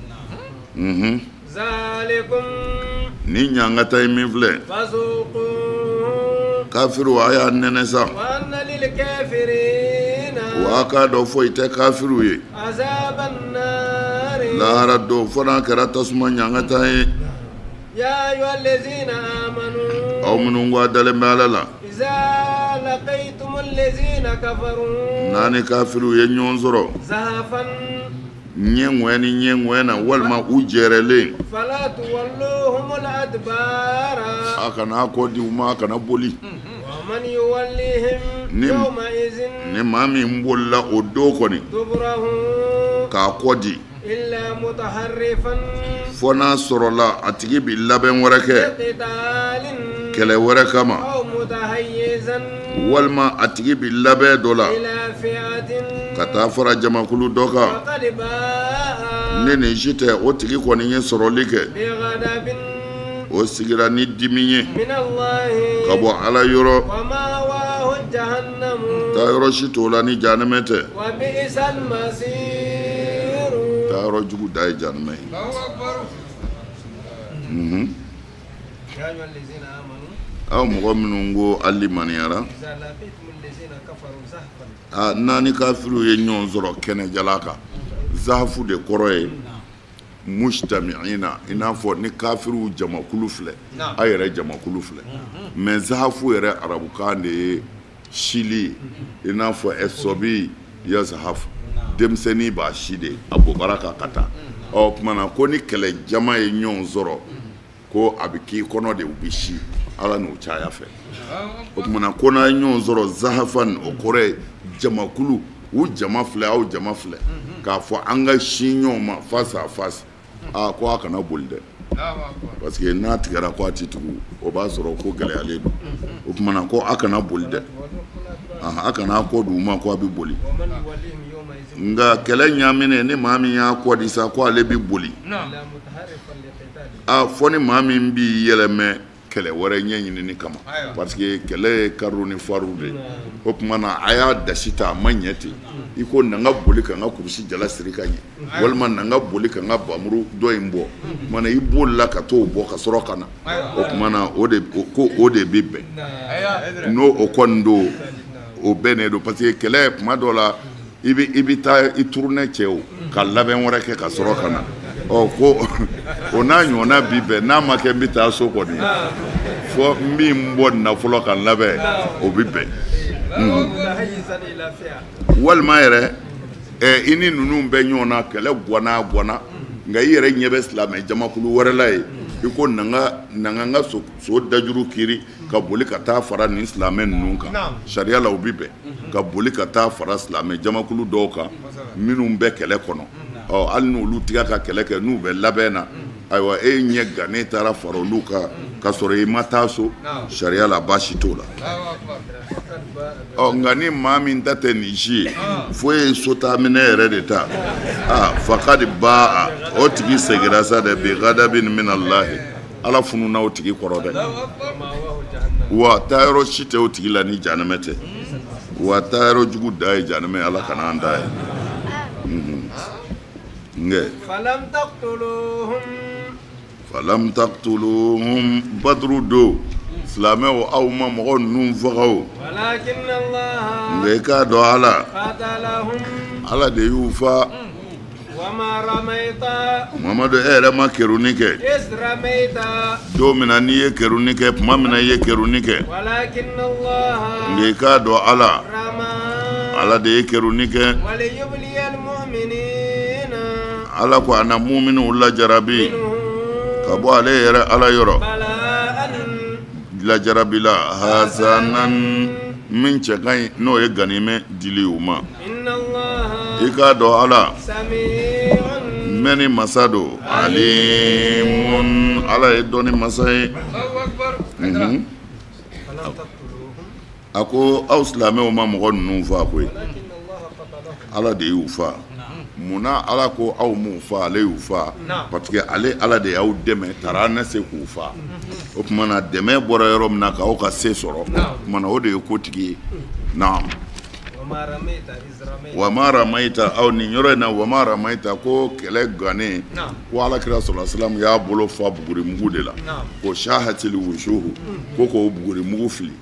Ni ɲangata ye min filɛ, kafiriw a y'a nɛnɛ sa, wa k'a dɔn foyi tɛ kafiriw ye lahara don fo n'a kɛra tasuma ɲangata ye. Aw minnu ko a dalen bɛ Ala la, n'a ni kafiriw ye ɲɔgɔn sɔrɔ ɲɛ ŋɔɛ ni ɲɛ ŋɔɛ na walima u jɛrɛlen, a kana kɔ di u ma, a kana boli. Ni maa min bolila o don kɔni k'a kɔ di, fo n'a sɔrɔla a tigi bi labɛn wɛrɛ kɛ kɛlɛ wɛrɛ kama, walima a tigi bi labɛn dɔ la ka taa fara jamakulu dɔ kan, ni nin si tɛ, o tigi kɔni ye sɔrɔli kɛ, o sigira ni dimi ye ka bɔ Ala yɔrɔ, taa yɔrɔ si t'o la ni jahanamɛ tɛ, taa yɔrɔ jugu da ye jahanamɛ ye. Aw mɔgɔ minnu ko a limaniyara, n'a ni kafiriw ye ɲɔgɔn sɔrɔ kɛnɛjala kan, zahafu de kɔrɔ ye mujtami'ina, i n'a fɔ ni kafiriw jamakulu filɛ, a yɛrɛ jamakulu filɛ, mais zahafu yɛrɛ arabukan de ye sili ye, i n'a fɔ ɛsɔbi yazahafu, denmisɛnnin b'a si de a bobara kan ka taa. Ɔ tuma na ko ni kɛlɛ jama ye ɲɔgɔn sɔrɔ, ko a bɛ k'i kɔnɔ de, u bɛ si Ala n'o caya fɛ. O tuma na ko n'a ye ɲɔgɔn sɔrɔ zahafan, o kɔrɔ ye jamakulu, u jama filɛ, aw jama filɛ, k'a fɔ an ka si ɲɔgɔn ma face à face, aa ko a kana boli dɛ, parce que n'a tigɛra ko a ti tugu, o b'a sɔrɔ ko gɛlɛyalen don. O tuma na ko a kana boli dɛ, a kana kɔ d'u ma ko a bɛ boli. Nka kɛlɛ ɲaaminen, ni maa min y'a kɔ di sa ko ale bɛ boli, a fɔ ni maa min b'i yɛlɛmɛ kɛlɛ wɛrɛ ɲɛɲinini kama, parce que kɛlɛ ye kariw ni fariw de ye. O tuma na a y'a dasi ta, a ma ɲɛ ten, i ko na n ka boli ka n ka kurusi jala siri ka ɲɛ, walima na n ka boli ka n ka bamuru dɔ in bɔ. O tuma na i bolila ka t'o bɔ ka sɔrɔ ka na, o tuma na o de ko o de bɛ bɛn, n'o o kɔni don, o bɛnnen don, parce que kɛlɛ kuma dɔ la i bɛ taa i tourner cɛ o ka labɛn wɛrɛ kɛ ka sɔrɔ ka na. Ɔ ko o n'a ɲɔgɔnna bi bɛn, n'a ma kɛ n bɛ taa so kɔni, fɔ n bɛ n bɔ nin na fɔlɔ ka n labɛn, o bɛ bɛn. Walima yɛrɛ i ni ninnu bɛ ɲɔgɔn na, kɛlɛ guwanna guwanna, nka i yɛrɛ ɲɛ bɛ silamɛ jamakulu wɛrɛ la yen, i ko na n ka so dajuru kiri ka boli ka taa fara nin silamɛ ninnu kan, sariya la o bɛ bɛn, ka boli ka taa fara silamɛ jamakulu dɔw kan minnu bɛ kɛlɛ kɔnɔ. Ɔ hali n'olu tigɛ ka kɛlɛ kɛ, n'u bɛ labɛn na, ayiwa e ɲɛ gannen taara fara olu kan ka sɔrɔ i ma taa so, sariya la baasi t'o la. Ɔ nka ni maa min ta tɛ nin si ye, fo e ye sotaminɛ yɛrɛ de ta, aa fakadi baa, o tigi seginna sa dɛ, bi gadabin minallahi, Ala fununa o tigi kɔrɔ dɛ. Wa taayɔrɔ si tɛ o tigi la ni jahanamɛ tɛ, wa taayɔrɔ jugu da ye jahanamɛ, Ala kana an da ye. Nge falam taqtuluhum, badru do silamɛw aw ma mɔgɔ ninnu faga o, nka i k'a dɔn Ala, Ala de y'u fa. Mamadu e yɛrɛ ma kerunni kɛ don min na, n'i ye kerunni kɛ tuma min na i ye kerunni kɛ, nka i k'a dɔn Ala, Ala de ye kerunni kɛ. Ala ko a na muminuw lajarabi ka bɔ ale yɛrɛ Ala yɔrɔ, lajarabi la hasanan min cɛ ka ɲi, n'o ye ganimɛ dili u ma. I k'a dɔn Ala mɛnni masa don, alimun, Ala ye dɔnni masa ye. A ko aw silamɛw ma mɔgɔ ninnu fa koyi, Ala de y'u fa. Munna Ala ko aw m'u fa, ale y'u fa? Parce que ale Ala de y'aw dɛmɛ, taara an na se k'u fa. O tuma na dɛmɛ bɔra yɔrɔ min na k'aw ka se sɔrɔ, o tuma na o de ye kotigi ye. Naam. Wa ma ramaita, aw nin yɔrɔ in na, wa ma ramaita, ko kɛlɛ gannen, ko Ala kira sallallahu alaihi wasallam y'a bolo fa bugurimugu de la, ko shahatil wujuhu, ko k'o bugurimugu fili,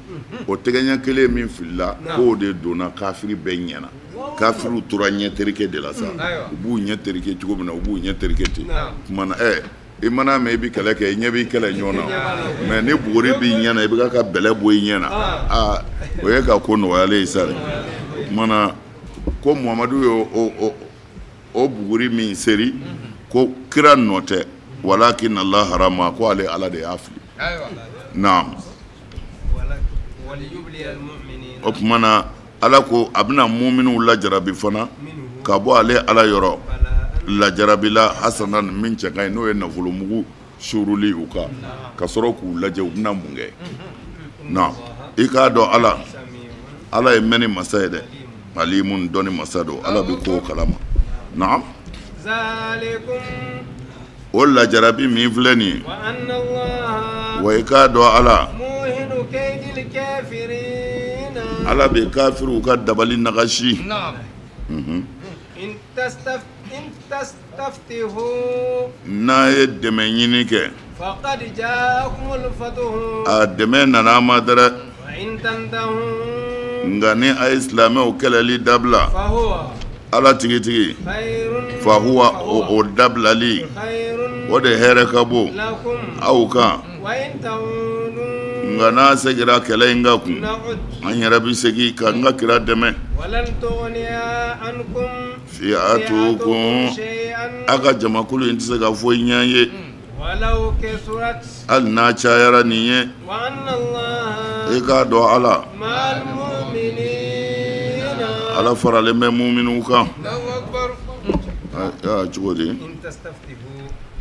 o tɛgɛ ɲɛ kelen min filila, k'o de donna kafiri bɛɛ ɲɛna. Kafiriw tora ɲɛ terike de la sa, u b'u ɲɛ terike cogo min na, u b'u ɲɛ terike ten. Tuma na I mana mɛn i bɛ kɛlɛ kɛ i ɲɛ b'i kɛlɛ ɲɔgɔn na mais ni buguri b'i ɲɛ na i bɛ ka bɛlɛ bɔ i ɲɛ na aa o ye ka ko nɔgɔyalen ye sa dɛ. O tuma na ko Muhamadu ye o buguri min seri ko kira nɔ tɛ walakin Allah harama ko ale Ala de y'a fili. Naam. O tuma na Ala ko a bɛna muminiw lajarabi fana ka bɔ ale Ala yɔrɔ lajarabila hasana min cɛ ka ɲi n'o ye nafolomugu suuruli u kan ka sɔrɔ k'u lajɛ u bɛna mun kɛ. Naam. I k'a dɔn Ala Ala ye mɛnni masa ye dɛ, alimun dɔnni masa don, Ala bɛ kow kalama. Naam. O lajarabi min filɛ nin ye, wa i k'a dɔn Ala Ala bɛ kafiriw ka dabali nagasi. N'a ye dɛmɛ ɲini kɛ, a dɛmɛ nana a ma dɛrɛ, nka ni a ye silamɛw kɛlɛli dabila Ala tigitigi fahuwa o dabilali o de hɛrɛ ka bon aw kan. Nka n'a seginna kɛlɛ in ka kun, an yɛrɛ bɛ segin ka n ka kira dɛmɛ. Fi'atukum a ka jamakulu in tɛ se ka foyi ɲɛ an ye hali n'a cayara nin ye. I k'a dɔn Ala Ala faralen bɛ muminiw kan. Cogo di?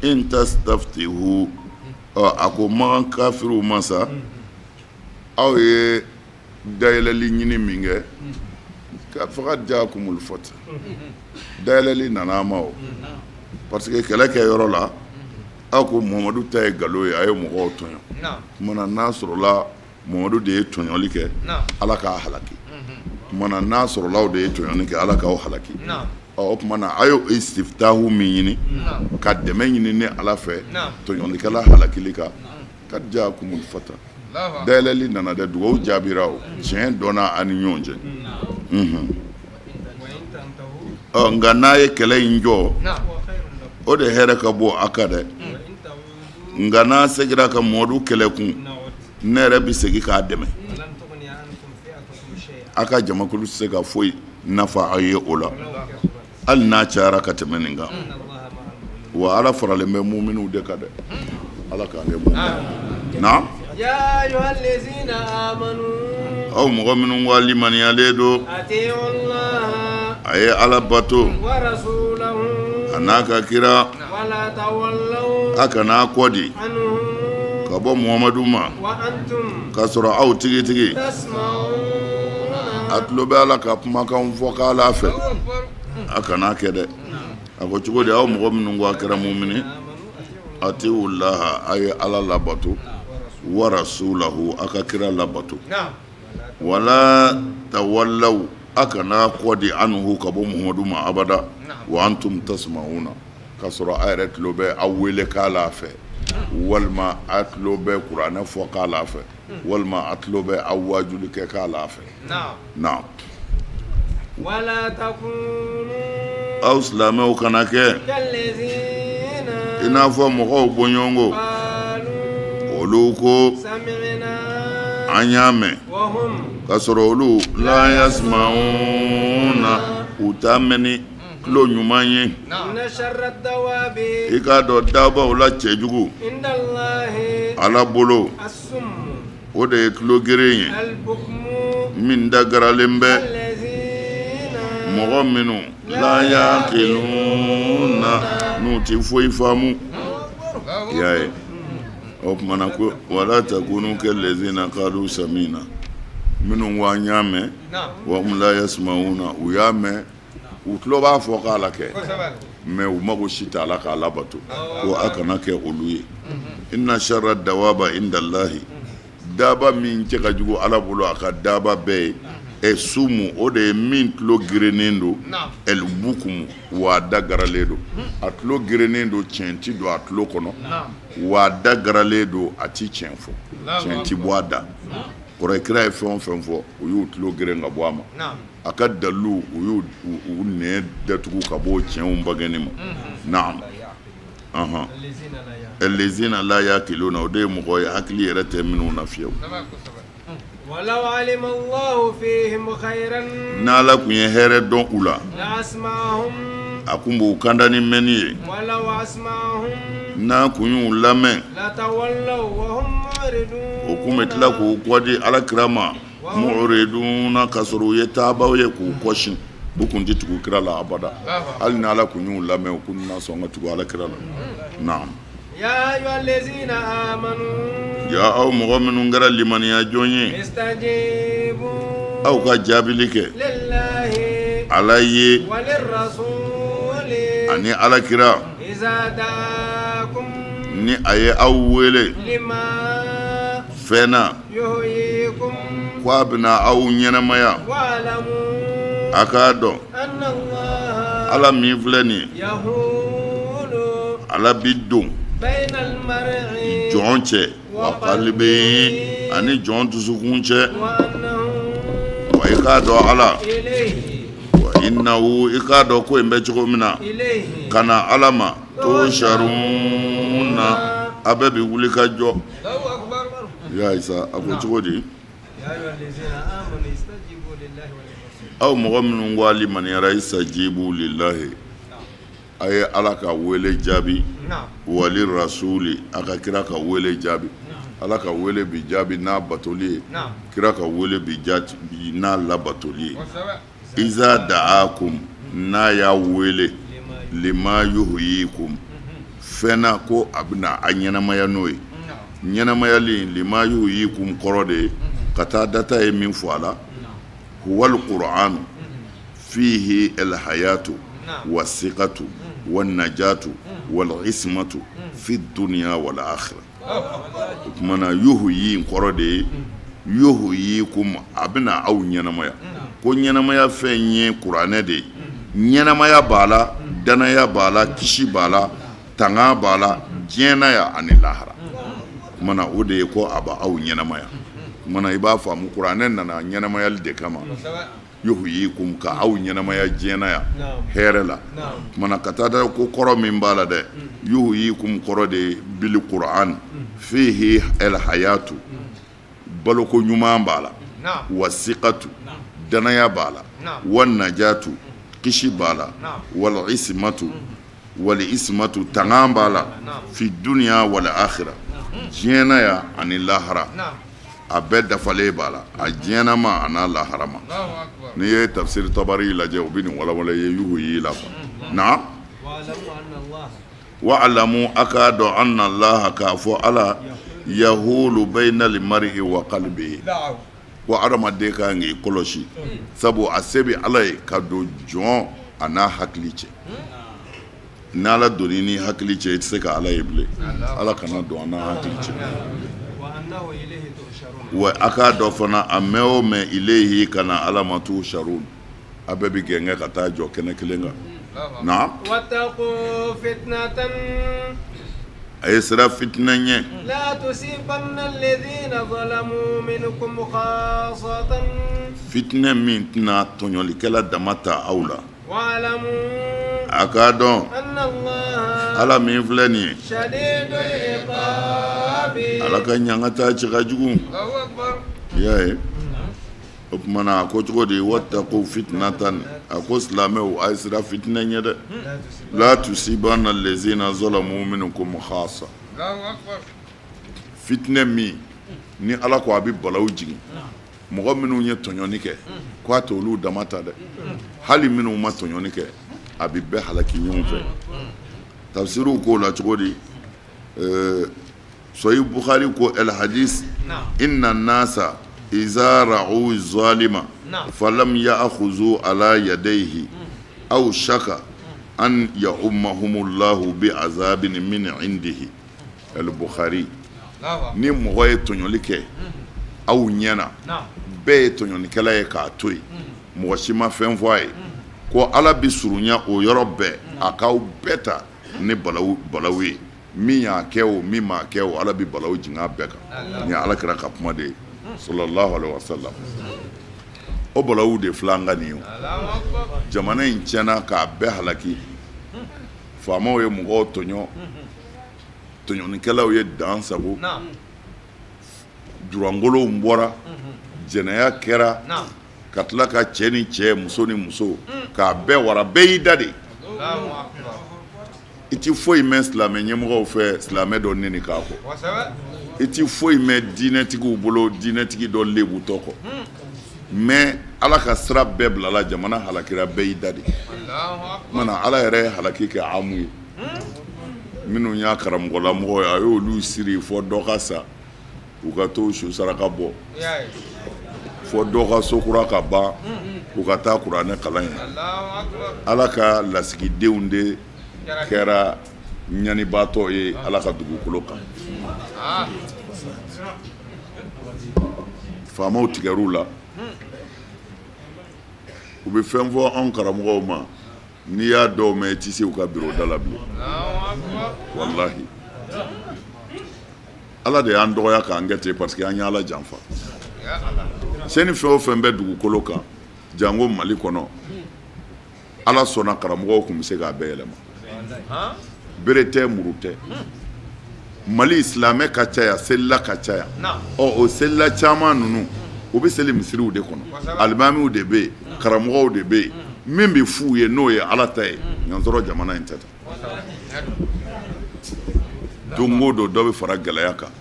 In tastaftihu a ko Makan kafiriw ma sa, aw ye dayɛlɛli ɲini min kɛ ka faqad jaakumul fath, dayɛlɛli nana a ma o parce que kɛlɛ kɛ yɔrɔ la aw ko Muhamadu ta ye nkalon ye, a ye mɔgɔw tɔɲɔ. Tuma na n'a sɔrɔla Muhamadu de ye tɔɲɔli kɛ, Ala k'a halaki. Tuma na n'a sɔrɔla aw de ye tɔɲɔli kɛ, Ala k'aw halaki. O tuma na a y'o istiftahu min ɲini ka dɛmɛ ɲini ni Ala fɛ tɔɲɔlikɛla halakili kan, kad jaakumul fath, dayɛlɛli nana dɛ, dugawu jaabira o, tiɲɛ dɔnna a ni ɲɔgɔn cɛ. Ɔ nka n'a ye kɛlɛ in jɔ, o de hɛrɛ ka bon a kan dɛ. Nka n'a seginna ka Muhamadu kɛlɛ kun, ne yɛrɛ bɛ segin k'a dɛmɛ. A ka jamakulu tɛ se ka foyi nafa aw ye o la hali n'a cayara ka tɛmɛ nin kan. Wa Ala faralen bɛ muminiw de kan dɛ, Ala k'an kɛ mumini. Naam. Aw mɔgɔ minnu ko limaniyalen don, a ye Ala bato a n'a ka kira, a kana kɔ di ka bɔ Muhamadu ma k'a sɔrɔ aw tigitigi a tulo bɛ Ala ka kumakan fɔ k'ala fɛ, a kana kɛ dɛ. A ko cogo di aw mɔgɔ minnu ko a kɛra mumini, atiwulaha a ye Ala labato, wa rasulahu a ka kira labato, wala tawallaw a kana kɔ di anhu ka bɔ Muhamadu ma abada, wa antum tasma'una k'a sɔrɔ a yɛrɛ tulo bɛ aw wele k'ala fɛ, walima a tulo bɛ kuranɛ fɔ k'ala fɛ, walima a tulo bɛ aw waajuli kɛ k'ala fɛ. Naam. Aw silamɛw kana kɛ i n'a fɔ mɔgɔw bɔɲɔgɔnko, olu ko an y'a mɛn k'a sɔrɔ olu la yasma'una u t'a mɛn ni tulo ɲuman ye. I k'a dɔn dabaw la cɛjugu Ala bolo o de ye tulo geren ye min dagaralen bɛ mɔgɔ minnu la yaqiluna n'u tɛ foyi faamu. I y'a ye o tuma na ko wala takunu kallazina qalu samina, minnu ko an y'a mɛn wa hum la yasma'una, u y'a mɛn u tulo b'a fɔ k'a la kɛ mais u mago si t'a la k'a labato, ko a kana kɛ olu ye. Inna sharra dawaba indallahi, daba min cɛ ka jugu Ala bolo a ka daba bɛɛ ye ɛ sumu, o de ye min tulo gerennen don, ɛl bukumu wa a da garalen don. A tulo gerennen don, tiɲɛ ti don a tulo kɔnɔ, wa a da garalen don, a ti tiɲɛ fɔ, tiɲɛ ti bɔ a da. Kɔrɔ kira ye fɛn o fɛn fɔ, u y'u tulo geren ka bɔ a ma. A ka dalilu u y'u nɛn datugu ka bɔ tiɲɛw bangeni ma. Naam. Allazina la yaqiluna o de ye mɔgɔ ye hakili yɛrɛ tɛ minnu na fiyewu. N'Ala tun ye hɛrɛ dɔn u la, a kun b'u kanda ni mɛnni ye. N'a kun y'u lamɛn, o kun bɛ tila k'u kɔ di Ala kira ma mu'riduna ka sɔrɔ u ye taabaw ye k'u kɔsin. U kun tɛ tugu kira la abada. Hali ni Ala kun y'u lamɛn, u kun na sɔn ka tugu Ala kira la. Naam. Ya aw mɔgɔ minnu kɛra limaniya jɔn ye, aw ka jaabili kɛ Ala ye ani Ala kira ni a ye aw wele fɛn na ko a bɛna aw ɲɛnamaya. A k'a dɔn Ala min filɛ nin ye, Ala bi don jɔn cɛ wa qalbi ani jɔn dusukun cɛ. Wa i k'a dɔn Ala wa innahu i k'a dɔn ko in bɛ cogo min na ka na Ala ma tusharuna a bɛɛ bi wuli ka jɔ. Ya Isa a ko cogo di? Aw mɔgɔ minnu ko limaniyara istajibu lillahi, a ye Ala ka wele jaabi, wali rasuli a ka kira ka wele jaabi. Ala ka wele bi jaabi n'a batoli ye, kira ka wele bi jaabi n'a labatoli ye. Iza da'akum n'a y'a wele lima yuhyikum fɛn na ko a bɛna a ɲɛnamaya n'o ye. Ɲɛnamayali lima yuhyikum kɔrɔ de ye ka taa data ye min fɔ a la. Huwal qur'anu fihi alhayatu wasiqatu wannajatu walismatu fi dunya wal akhirah. O tuma na yuhyi kɔrɔ de ye yuhyikum a bɛna aw ɲɛnamaya. Ko ɲɛnamaya fɛn ye kuranɛ de ye. Ɲɛnamaya b'a la, danaya b'a la, kisi b'a la, tanga b'a la, diɲɛ na yan ani lahara. O tuma na o de ye ko a b'aw ɲɛnamaya. O tuma na i b'a faamu kuranɛ nana ɲɛnamayali de kama. Yuhyikum ka aw ɲɛnamaya diɲɛ na yan hɛrɛ la. Tuma na ka taa da ko kɔrɔ min b'a la dɛ, yuhyikum kɔrɔ de ye bil qur'an fihi al hayatu baloko ɲuman b'a la, wasiqatu danaya b'a la, wan najatu kisi b'a la, wal ismatu wal ismatu tanga b'a la, fi dunya wal akhirah diɲɛ na yan ani lahara. A bɛɛ dafalen b'a la, a diɲɛnama a n'a laharama. N'i ye tafsir Tabari lajɛ o bɛ nin walawala ye yuhyi la quoi. Naam. Wa alamu a k'a dɔn anna Allaha k'a fɔ Ala yahulu bayna al-mar'i wa qalbihi. Ko adamaden ka kan k'i kɔlɔsi, sabu a se bɛ Ala ye ka don jɔn a n'a hakili cɛ. N'Ala donn'i n'i hakili cɛ i tɛ se ka Ala ye bilen. Ala kana don an n'a hakili cɛ. Wa a k'a dɔn fana a mɛn o mɛn ilayhi ka na Ala ma tusharun a bɛɛ bi gɛngɛ ka taa jɔ kɛnɛ kelen kan. Naam. A ye sira fitinɛ ɲɛ. Fitinɛ min tɛna tɔɲɔlikɛla dama ta aw la. A k'a dɔn Ala min filɛ nin ye, Ala ka ɲangata cɛ ka jugu. I y'a ye? O tuma na a ko cogo di? Wattaqu fitnatan, a ko silamɛw a ye sira fitinɛ ɲɛ dɛ. La tusibanna allazina zalamu minkum khassa. Fitinɛ min ni Ala ko a bɛ balawu jigin, mɔgɔ minnu ye tɔɲɔni kɛ k'a t'olu dama ta dɛ, hali minnu ma tɔɲɔni kɛ a bɛ bɛɛ halaki ɲɔgɔn fɛ. Tafsiriw k'o la cogo di? Sahih Bukhari ko el hadis inna nasa iza ra'u zalima falam ya'khuzu ala yadayhi aw shaka an ya'ummahumullahu bi azabin min indihi. El Bukhari. Ni mɔgɔ ye tɔɲɔli kɛ aw ɲɛna, bɛɛ ye tɔɲɔnikɛla ye k'a to yen, mɔgɔ si ma fɛn fɔ a ye, ko Ala bi surunya o yɔrɔ bɛɛ a k'aw bɛɛ ta ni balawu ye. Min y'a kɛ o min m'a kɛ o, Ala bi balawu jigin a bɛɛ kan. Nin ye Ala kira ka kuma de ye sallallahu alaihi wa sallam. O balawu de filɛ an ka nin ye. Jamana in tiɲɛna k'a bɛɛ halaki. Faamaw ye mɔgɔw tɔɲɔ, tɔɲɔnikɛlaw ye dan sago, jurangolow bɔra, jɛnɛya kɛra, ka tila ka cɛ ni cɛ, muso ni muso, k'a bɛɛ wara, bɛɛ y'i da de. I ti foyi mɛn silamɛ ɲɛmɔgɔw fɛ silamɛ dɔ neni k'a kɔ. I ti foyi mɛn diinɛtigiw bolo diinɛtigi dɔ lebutɔ kɔ. Mais Ala ka sira bɛɛ bilala, jamana halakira, bɛɛ y'i da de. Mana Ala yɛrɛ ye halaki kɛ amu ye. Minnu y'a karamɔgɔlamɔgɔ ye, a y'olu siri fɔ dɔ ka sa, u ka t'o su saraka bɔ. Fɔ dɔ ka so kura ka ban, u ka taa kuranɛ kalan ye. Ala ka lasigidenw de kɛra ɲanibaatɔ ye Ala ka dugukolo kan. Faamaw tigɛr'u la. U bɛ fɛn fɔ anw karamɔgɔw ma, n'i y'a dɔw mɛn i tɛ se u ka biro da la bilen. Walahi. Ala de y'an dɔgɔya k'an kɛ ten parce que an ye Ala janfa. Sɛni fɛn o fɛn bɛ dugukolo kan, jango Mali kɔnɔ, Ala sɔnna karamɔgɔw tun bɛ se k'a bɛɛ yɛlɛma. Bere tɛ, muru tɛ. Mali silamɛ ka caya, selila ka caya. Ɔ o selila caman ninnu, u bɛ seli misiriw de kɔnɔ, alimamiw de bɛ yen, karamɔgɔw de bɛ yen. Min bɛ f'u ye n'o ye Ala ta ye, ɲansɔrɔ jamana in tɛ tan. Don o don dɔ bɛ fara gɛlɛya kan.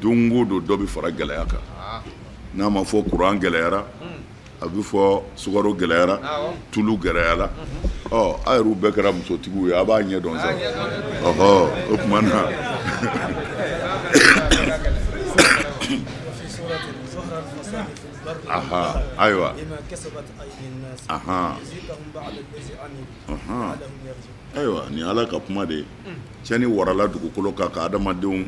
Don o don dɔ bɛ fara gɛlɛya kan. N'a ma fɔ kuran gɛlɛyara, a bɛ fɔ sukaro gɛlɛyara, tulu gɛlɛyara. Ɔ a yɛrɛw bɛɛ kɛra musotigiw ye, a b'a ɲɛ dɔn sa. Ɔhɔ, o tuma na. Aha, ayiwa. Aha. Ayiwa, nin Ala ka kuma de ye. Cɛnni warala dugukolo kan ka adamadenw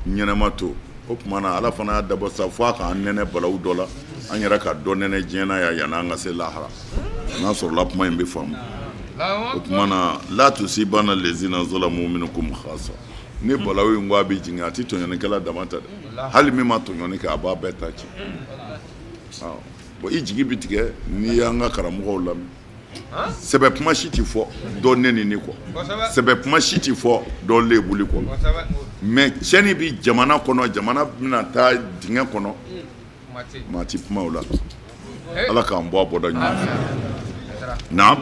ɲɛnama to. O tuma na Ala fana y'a dabɔ sa fo a k'an nɛnɛ balawu dɔ la, an yɛrɛ ka dɔ nɛnɛ diɲɛ na yan yan'an ka se lahara. N'a sɔrɔla kuma in bɛ faamu. O tuma na la tusibana lezina zalamu minkum khasa. Ni balawu in ko a bɛ jigin, a tɛ tɔɲɔnikɛla dama ta dɛ. Hali min ma tɔɲɔni kɛ, a b'a bɛɛ ta ci. Bon, i jigi bɛ tigɛ n'i y'an ka karamɔgɔw lamɛn. Sɛbɛ kuma si tɛ fɔ dɔ neni ni kɔ. Sɛbɛ kuma si tɛ fɔ dɔ lebuli kɔ. Mais tiɲɛni bɛ jamana kɔnɔ, jamana bɛna taa dingɛ kɔnɔ, maa ti kuma o la. Ala k'an bɔ a bɔda ɲuman fɛ. Naam.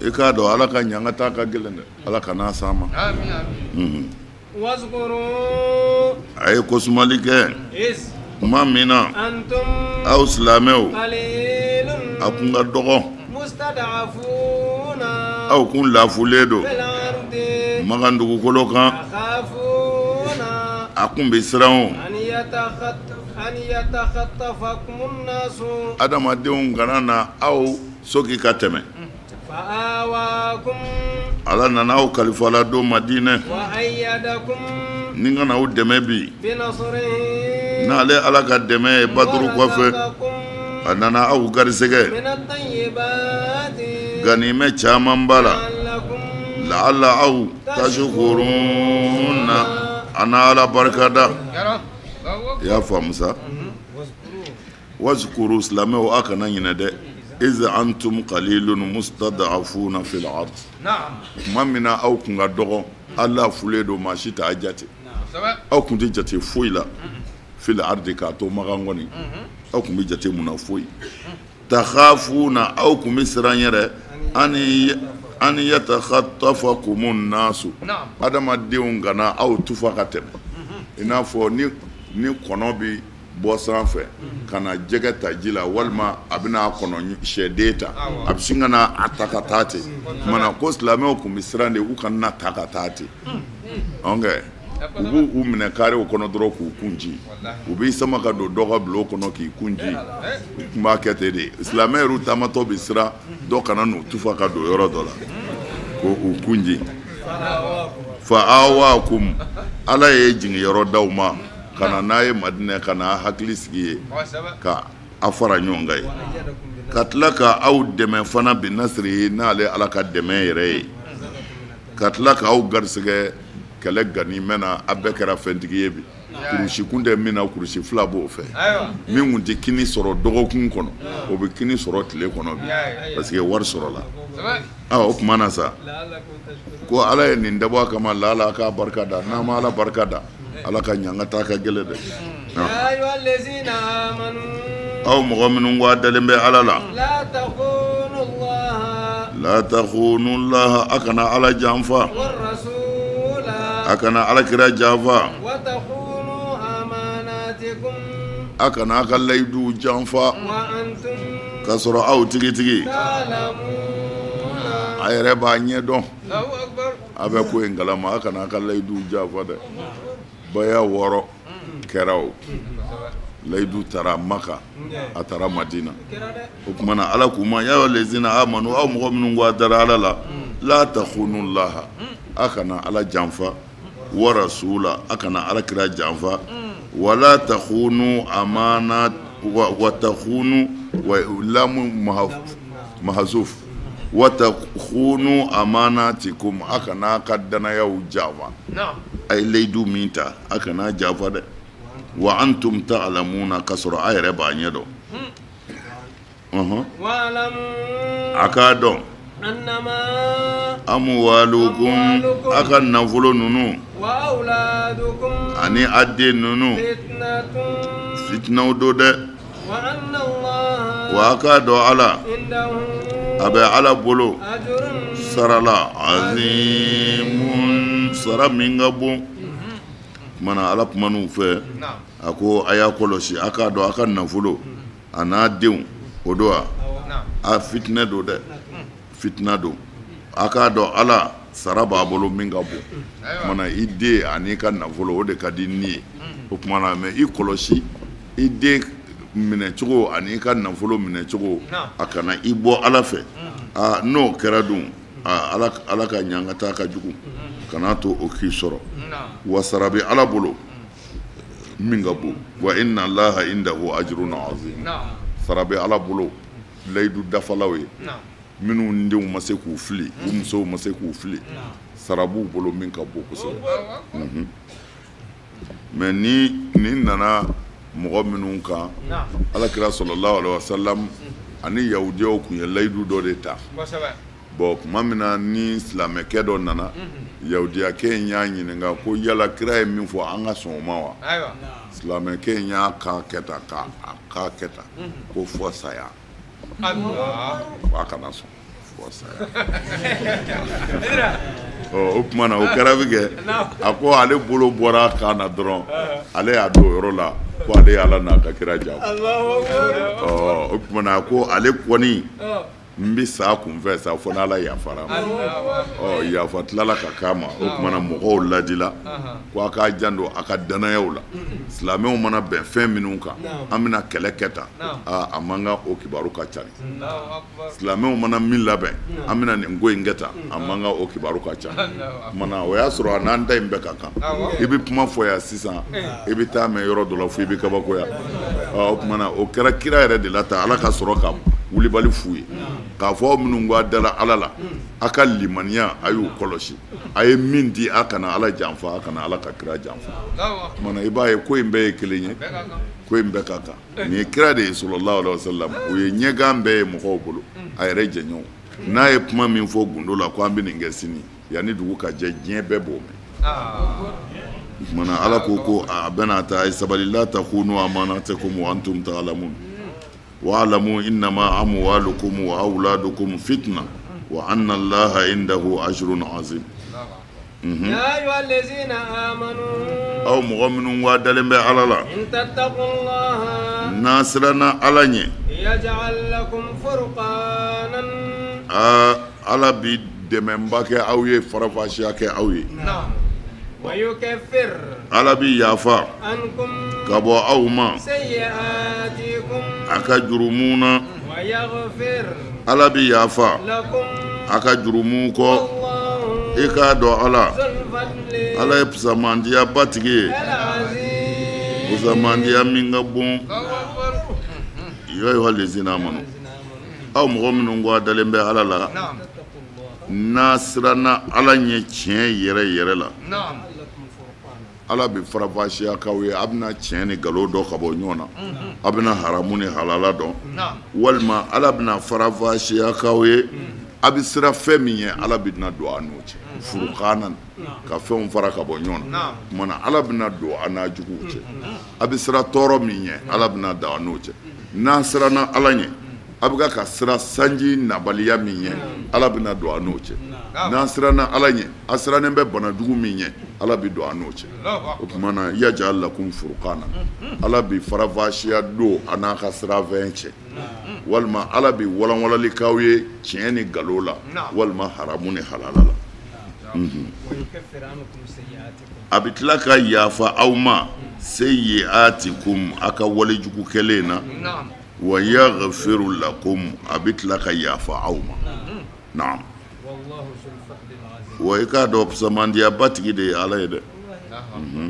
I k'a dɔn Ala ka ɲangata ka gɛlɛn dɛ. Ala kana s'an ma. A ye kosumali kɛ. Tuma min na aw silamɛw a kun ka dɔgɔ, aw kun lafulen don Makan dugukolo kan, a kun bɛ siran o. Adamadenw kana na aw soki ka tɛmɛ. Ala nana aw kalifa la don Madinɛ, ni ka na aw dɛmɛ bi, n'ale Ala ka dɛmɛ ye Baduru kɔfɛ, a nana aw garisɛgɛ ganimɛ caman b'a la. Laala aw tashukuruna, a na Ala barikada. I y'a faamu sa? Wazkuru, silamɛw a kana ɲinɛ dɛ. Iz antum qalilun mustad'afuna fil ard. Tuma min na aw kun ka dɔgɔ, aw lafulen don, maa si t'a jate. Aw kun tɛ jate foyi la. Fil ardi, k'a to Makan kɔni, aw kun bɛ jate mun na foyi. Takhafuna, aw kun bɛ siran yɛrɛ. An yatakhatafakumun nasu, adamadenw kana aw tufa ka tɛmɛ. I n'a fɔ ni kɔnɔ bɛ bɔ sanfɛ ka na jɛgɛ ta ji la, walima a bɛna a kɔnɔ sɛden ta, a bɛ sin ka na a ta ka taa ten. Kumana ko silamɛw kun bɛ siran de u kana na ta ka taa ten. Ɔnkɛ u b'u u minɛ karew kɔnɔ dɔrɔn k'u kun ci. U b'i sama ka don dɔ ka bulon kɔnɔ k'i kun ci. U tun b'a kɛ ten de. Silamɛ yɛrɛ taamatɔ bɛ siran dɔ kana n'u tufa ka don yɔrɔ dɔ la k'u kun ci. Fa awakum, Ala ye jigiyɔrɔ d'aw ma ka na n'a ye Madinɛ, ka na hakili sigi ye, ka a fara ɲɔgɔn kan ye, ka tila ka aw dɛmɛ fana bi nasiri ye, n'ale Ala ka dɛmɛ yɛrɛ ye, ka tila k'aw garisɛgɛ Kɛlɛ ganimɛ na a bɛɛ kɛra fɛntigi ye bi. Kurusi kun tɛ min na kurusi fila b'o fɛ. Min kun tɛ kini sɔrɔ dɔgɔkun kɔnɔ o bɛ kini sɔrɔ tile kɔnɔ bi parce que wari sɔrɔla. O tuma na sa ko ala ye nin dabɔ a kama laala k'a barika da n'a ma ala barika da ala ka ɲangata ka gɛlɛn dɛ. Aw mɔgɔ minnu ko a dalen bɛ ala la la takhunu llaha a kana ala janfa a kana ala kira janfa a kana a ka layidu janfa k'a sɔrɔ aw tigitigi a yɛrɛ b'a ɲɛ dɔn a bɛ ko in kalama a kana a ka layidu janfa dɛ. Baya wɔɔrɔ kɛra o layidu taara Maka a taara Madina o tuma na ala k'u ma ya lezina amanu aw mɔgɔ minnu ko a dara ala la la takhunu llaha a kana ala janfa wa rasula a kana ala kira janfa wala takhunu amana wa takhunu wa lamu mahzuf wa takhunu amanatikum a kana ka danayaw janfa a ye layidu min ta a kana janfa dɛ. Wa antum ta'lamuna k'a sɔrɔ a yɛrɛ b'a ɲɛ dɔn. A k'a dɔn amwalukum a ka nafolo ninnu ani a den ninnu fitinaw don dɛ. Wa a k'a dɔn ala a bɛ ala bolo sarala azimun sara min ka bon. Kumana ala kuman'u fɛ a ko a y'a kɔlɔsi a k'a dɔn a ka nafolo a n'a denw o don wa a fitinɛ don dɛ fitina don a k'a dɔn ala sara b'a bolo min ka bon. Kumana i den ani ka nafolo o de ka di ni ye o kumana mɛ i kɔlɔsi i den minɛcogo ani i ka nafolo minɛcogo a kana i bɔ ala fɛ. Aa n'o kɛra dun ala ka ɲangata ka jugu kana to o k'i sɔrɔ. Wa sara bɛ ala bolo min ka bon. Wa inna allaha indahu ajrun azim sara bɛ ala bolo layidu dafalaw ye minnu denw ma se k'u fili u musow ma se k'u fili sara b'u bolo min ka bon kosɛbɛ. Mɛ ni nin nana mɔgɔ minnu kan ala kira sallallahu alaihi wasallam ani yahudiyaw kun ye layidu dɔ de ta. Bon tuma min na ni silamɛkɛ dɔ nana yahudiyakɛ in y'a ɲininka ko yala kira ye min fɔ an ka sɔn o ma wa? Silamɛkɛ in y'a kan kɛ tan k'a kan kɛ tan ko fɔ saya ko a kana sɔn fɔ saya. O tuma na o kɛra min kɛ a ko ale bolo bɔra a kan na dɔrɔn ale y'a don o yɔrɔ la ko ale ye ala n'a ka kira janfa. O tuma na a ko ale kɔni n bɛ sa kunfɛ sa fo n'ala yafara ma. Yafa tilala ka k'a ma. O tuma na mɔgɔw ladila ko a k'a janto a ka danayaw la. Silamɛw mana bɛn fɛn minnu kan an bɛna kɛlɛ kɛ tan a man kan o kibaru ka cari. Silamɛw mana min labɛn an bɛna nin ko in kɛ tan a man kan o kibaru ka ca. Kumana o y'a sɔrɔ a n'an ta in bɛɛ ka kan. I bɛ kuma fɔ yan sisan i bɛ taa mɛn yɔrɔ dɔ la fo i bɛ kabakoya. O tuma na o kɛra kira yɛrɛ de la tan ala ka sɔrɔ ka wulibali f'u ye k'a fɔ aw minnu ko a dara ala la a ka limaniya a y'o kɔlɔsi a ye min di a kana ala janfa a kana ala ka kira janfa. Kumana i b'a ye ko in bɛɛ ye kelen ye ko in bɛɛ ka kan. Nin ye kira de ye sallallahu alaihi wasallam o ye ɲɛgan bɛɛ ye mɔgɔw bolo a yɛrɛ jɛɲɔgɔn n'a ye kuma min fɔ gundo la ko an bɛ nin kɛ sini yanni dugu ka jɛ diɲɛ bɛɛ b'o mɛn. Kumana ala ko ko a bɛna taa a ye sabali la takhunu amanatikum wa antum ta'lamun wa'lamu innama amwalukum wa awladukum fitna wa anna allaha indahu ajrun azim. Ya ayyuhallazina amanu aw mɔgɔ minnu wa dalen bɛ ala la in tattaqullaha n'a siranna ala ɲɛ yaj'al lakum furqanan ala bi dɛmɛba kɛ aw ye farafasiya kɛ aw ye. Wa yukaffir ala bi yafa ankum ka bɔ aw ma sayyi'atikum a ka jurumu na. Wa yaghfir ala bi yafa lakum a ka jurumu kɔ. I k'a dɔn ala ala ye fisamandiya batigi ye fisamandiya min ka bon. Ya ayyuhallazina amanu aw mɔgɔ minnu ko a dalen bɛ ala la N'a siranna Ala ɲɛ tiɲɛ yɛrɛ yɛrɛ la, Ala bɛ faranfasiya k'aw ye, a bɛna tiɲɛ ni nkalon dɔn ka bɔ ɲɔgɔn na, a bɛna haramu ni halala dɔn, walima Ala bɛna faranfasiya k'aw ye, a bɛ siran fɛn min ɲɛ, Ala bɛna don a n'o cɛ. Furukanan, ka fɛnw fara ka bɔ ɲɔgɔn na. Tuma na Ala bɛna don a n'a juguw cɛ. A bɛ siran tɔɔrɔ min ɲɛ, Ala bɛna don a n'o cɛ. N'a siranna Ala ɲɛ, a bɛ ka siran sanji nabaliya min ɲɛ, Ala bɛna don a n'o cɛ. N'a siranna Ala ɲɛ, a sirannen bɛ bana jugu min ɲɛ, Ala bɛ don a n'o cɛ. O tuma na yajal lakum furukana, Ala bɛ faranfasiya don a n'a ka siranfɛn cɛ, walima Ala bɛ walanwalali k'aw ye tiɲɛ ni nkalon la, walima haramu ni halala la. A bɛ tila ka yafa aw ma seyiatikum, a ka walejugu kɛlen na, wa yaghfiru lakum, a bɛ tila ka yafa aw ma. Naam. Wa i k'a dɔn samandiyaba tigi de ye Ala ye dɛ.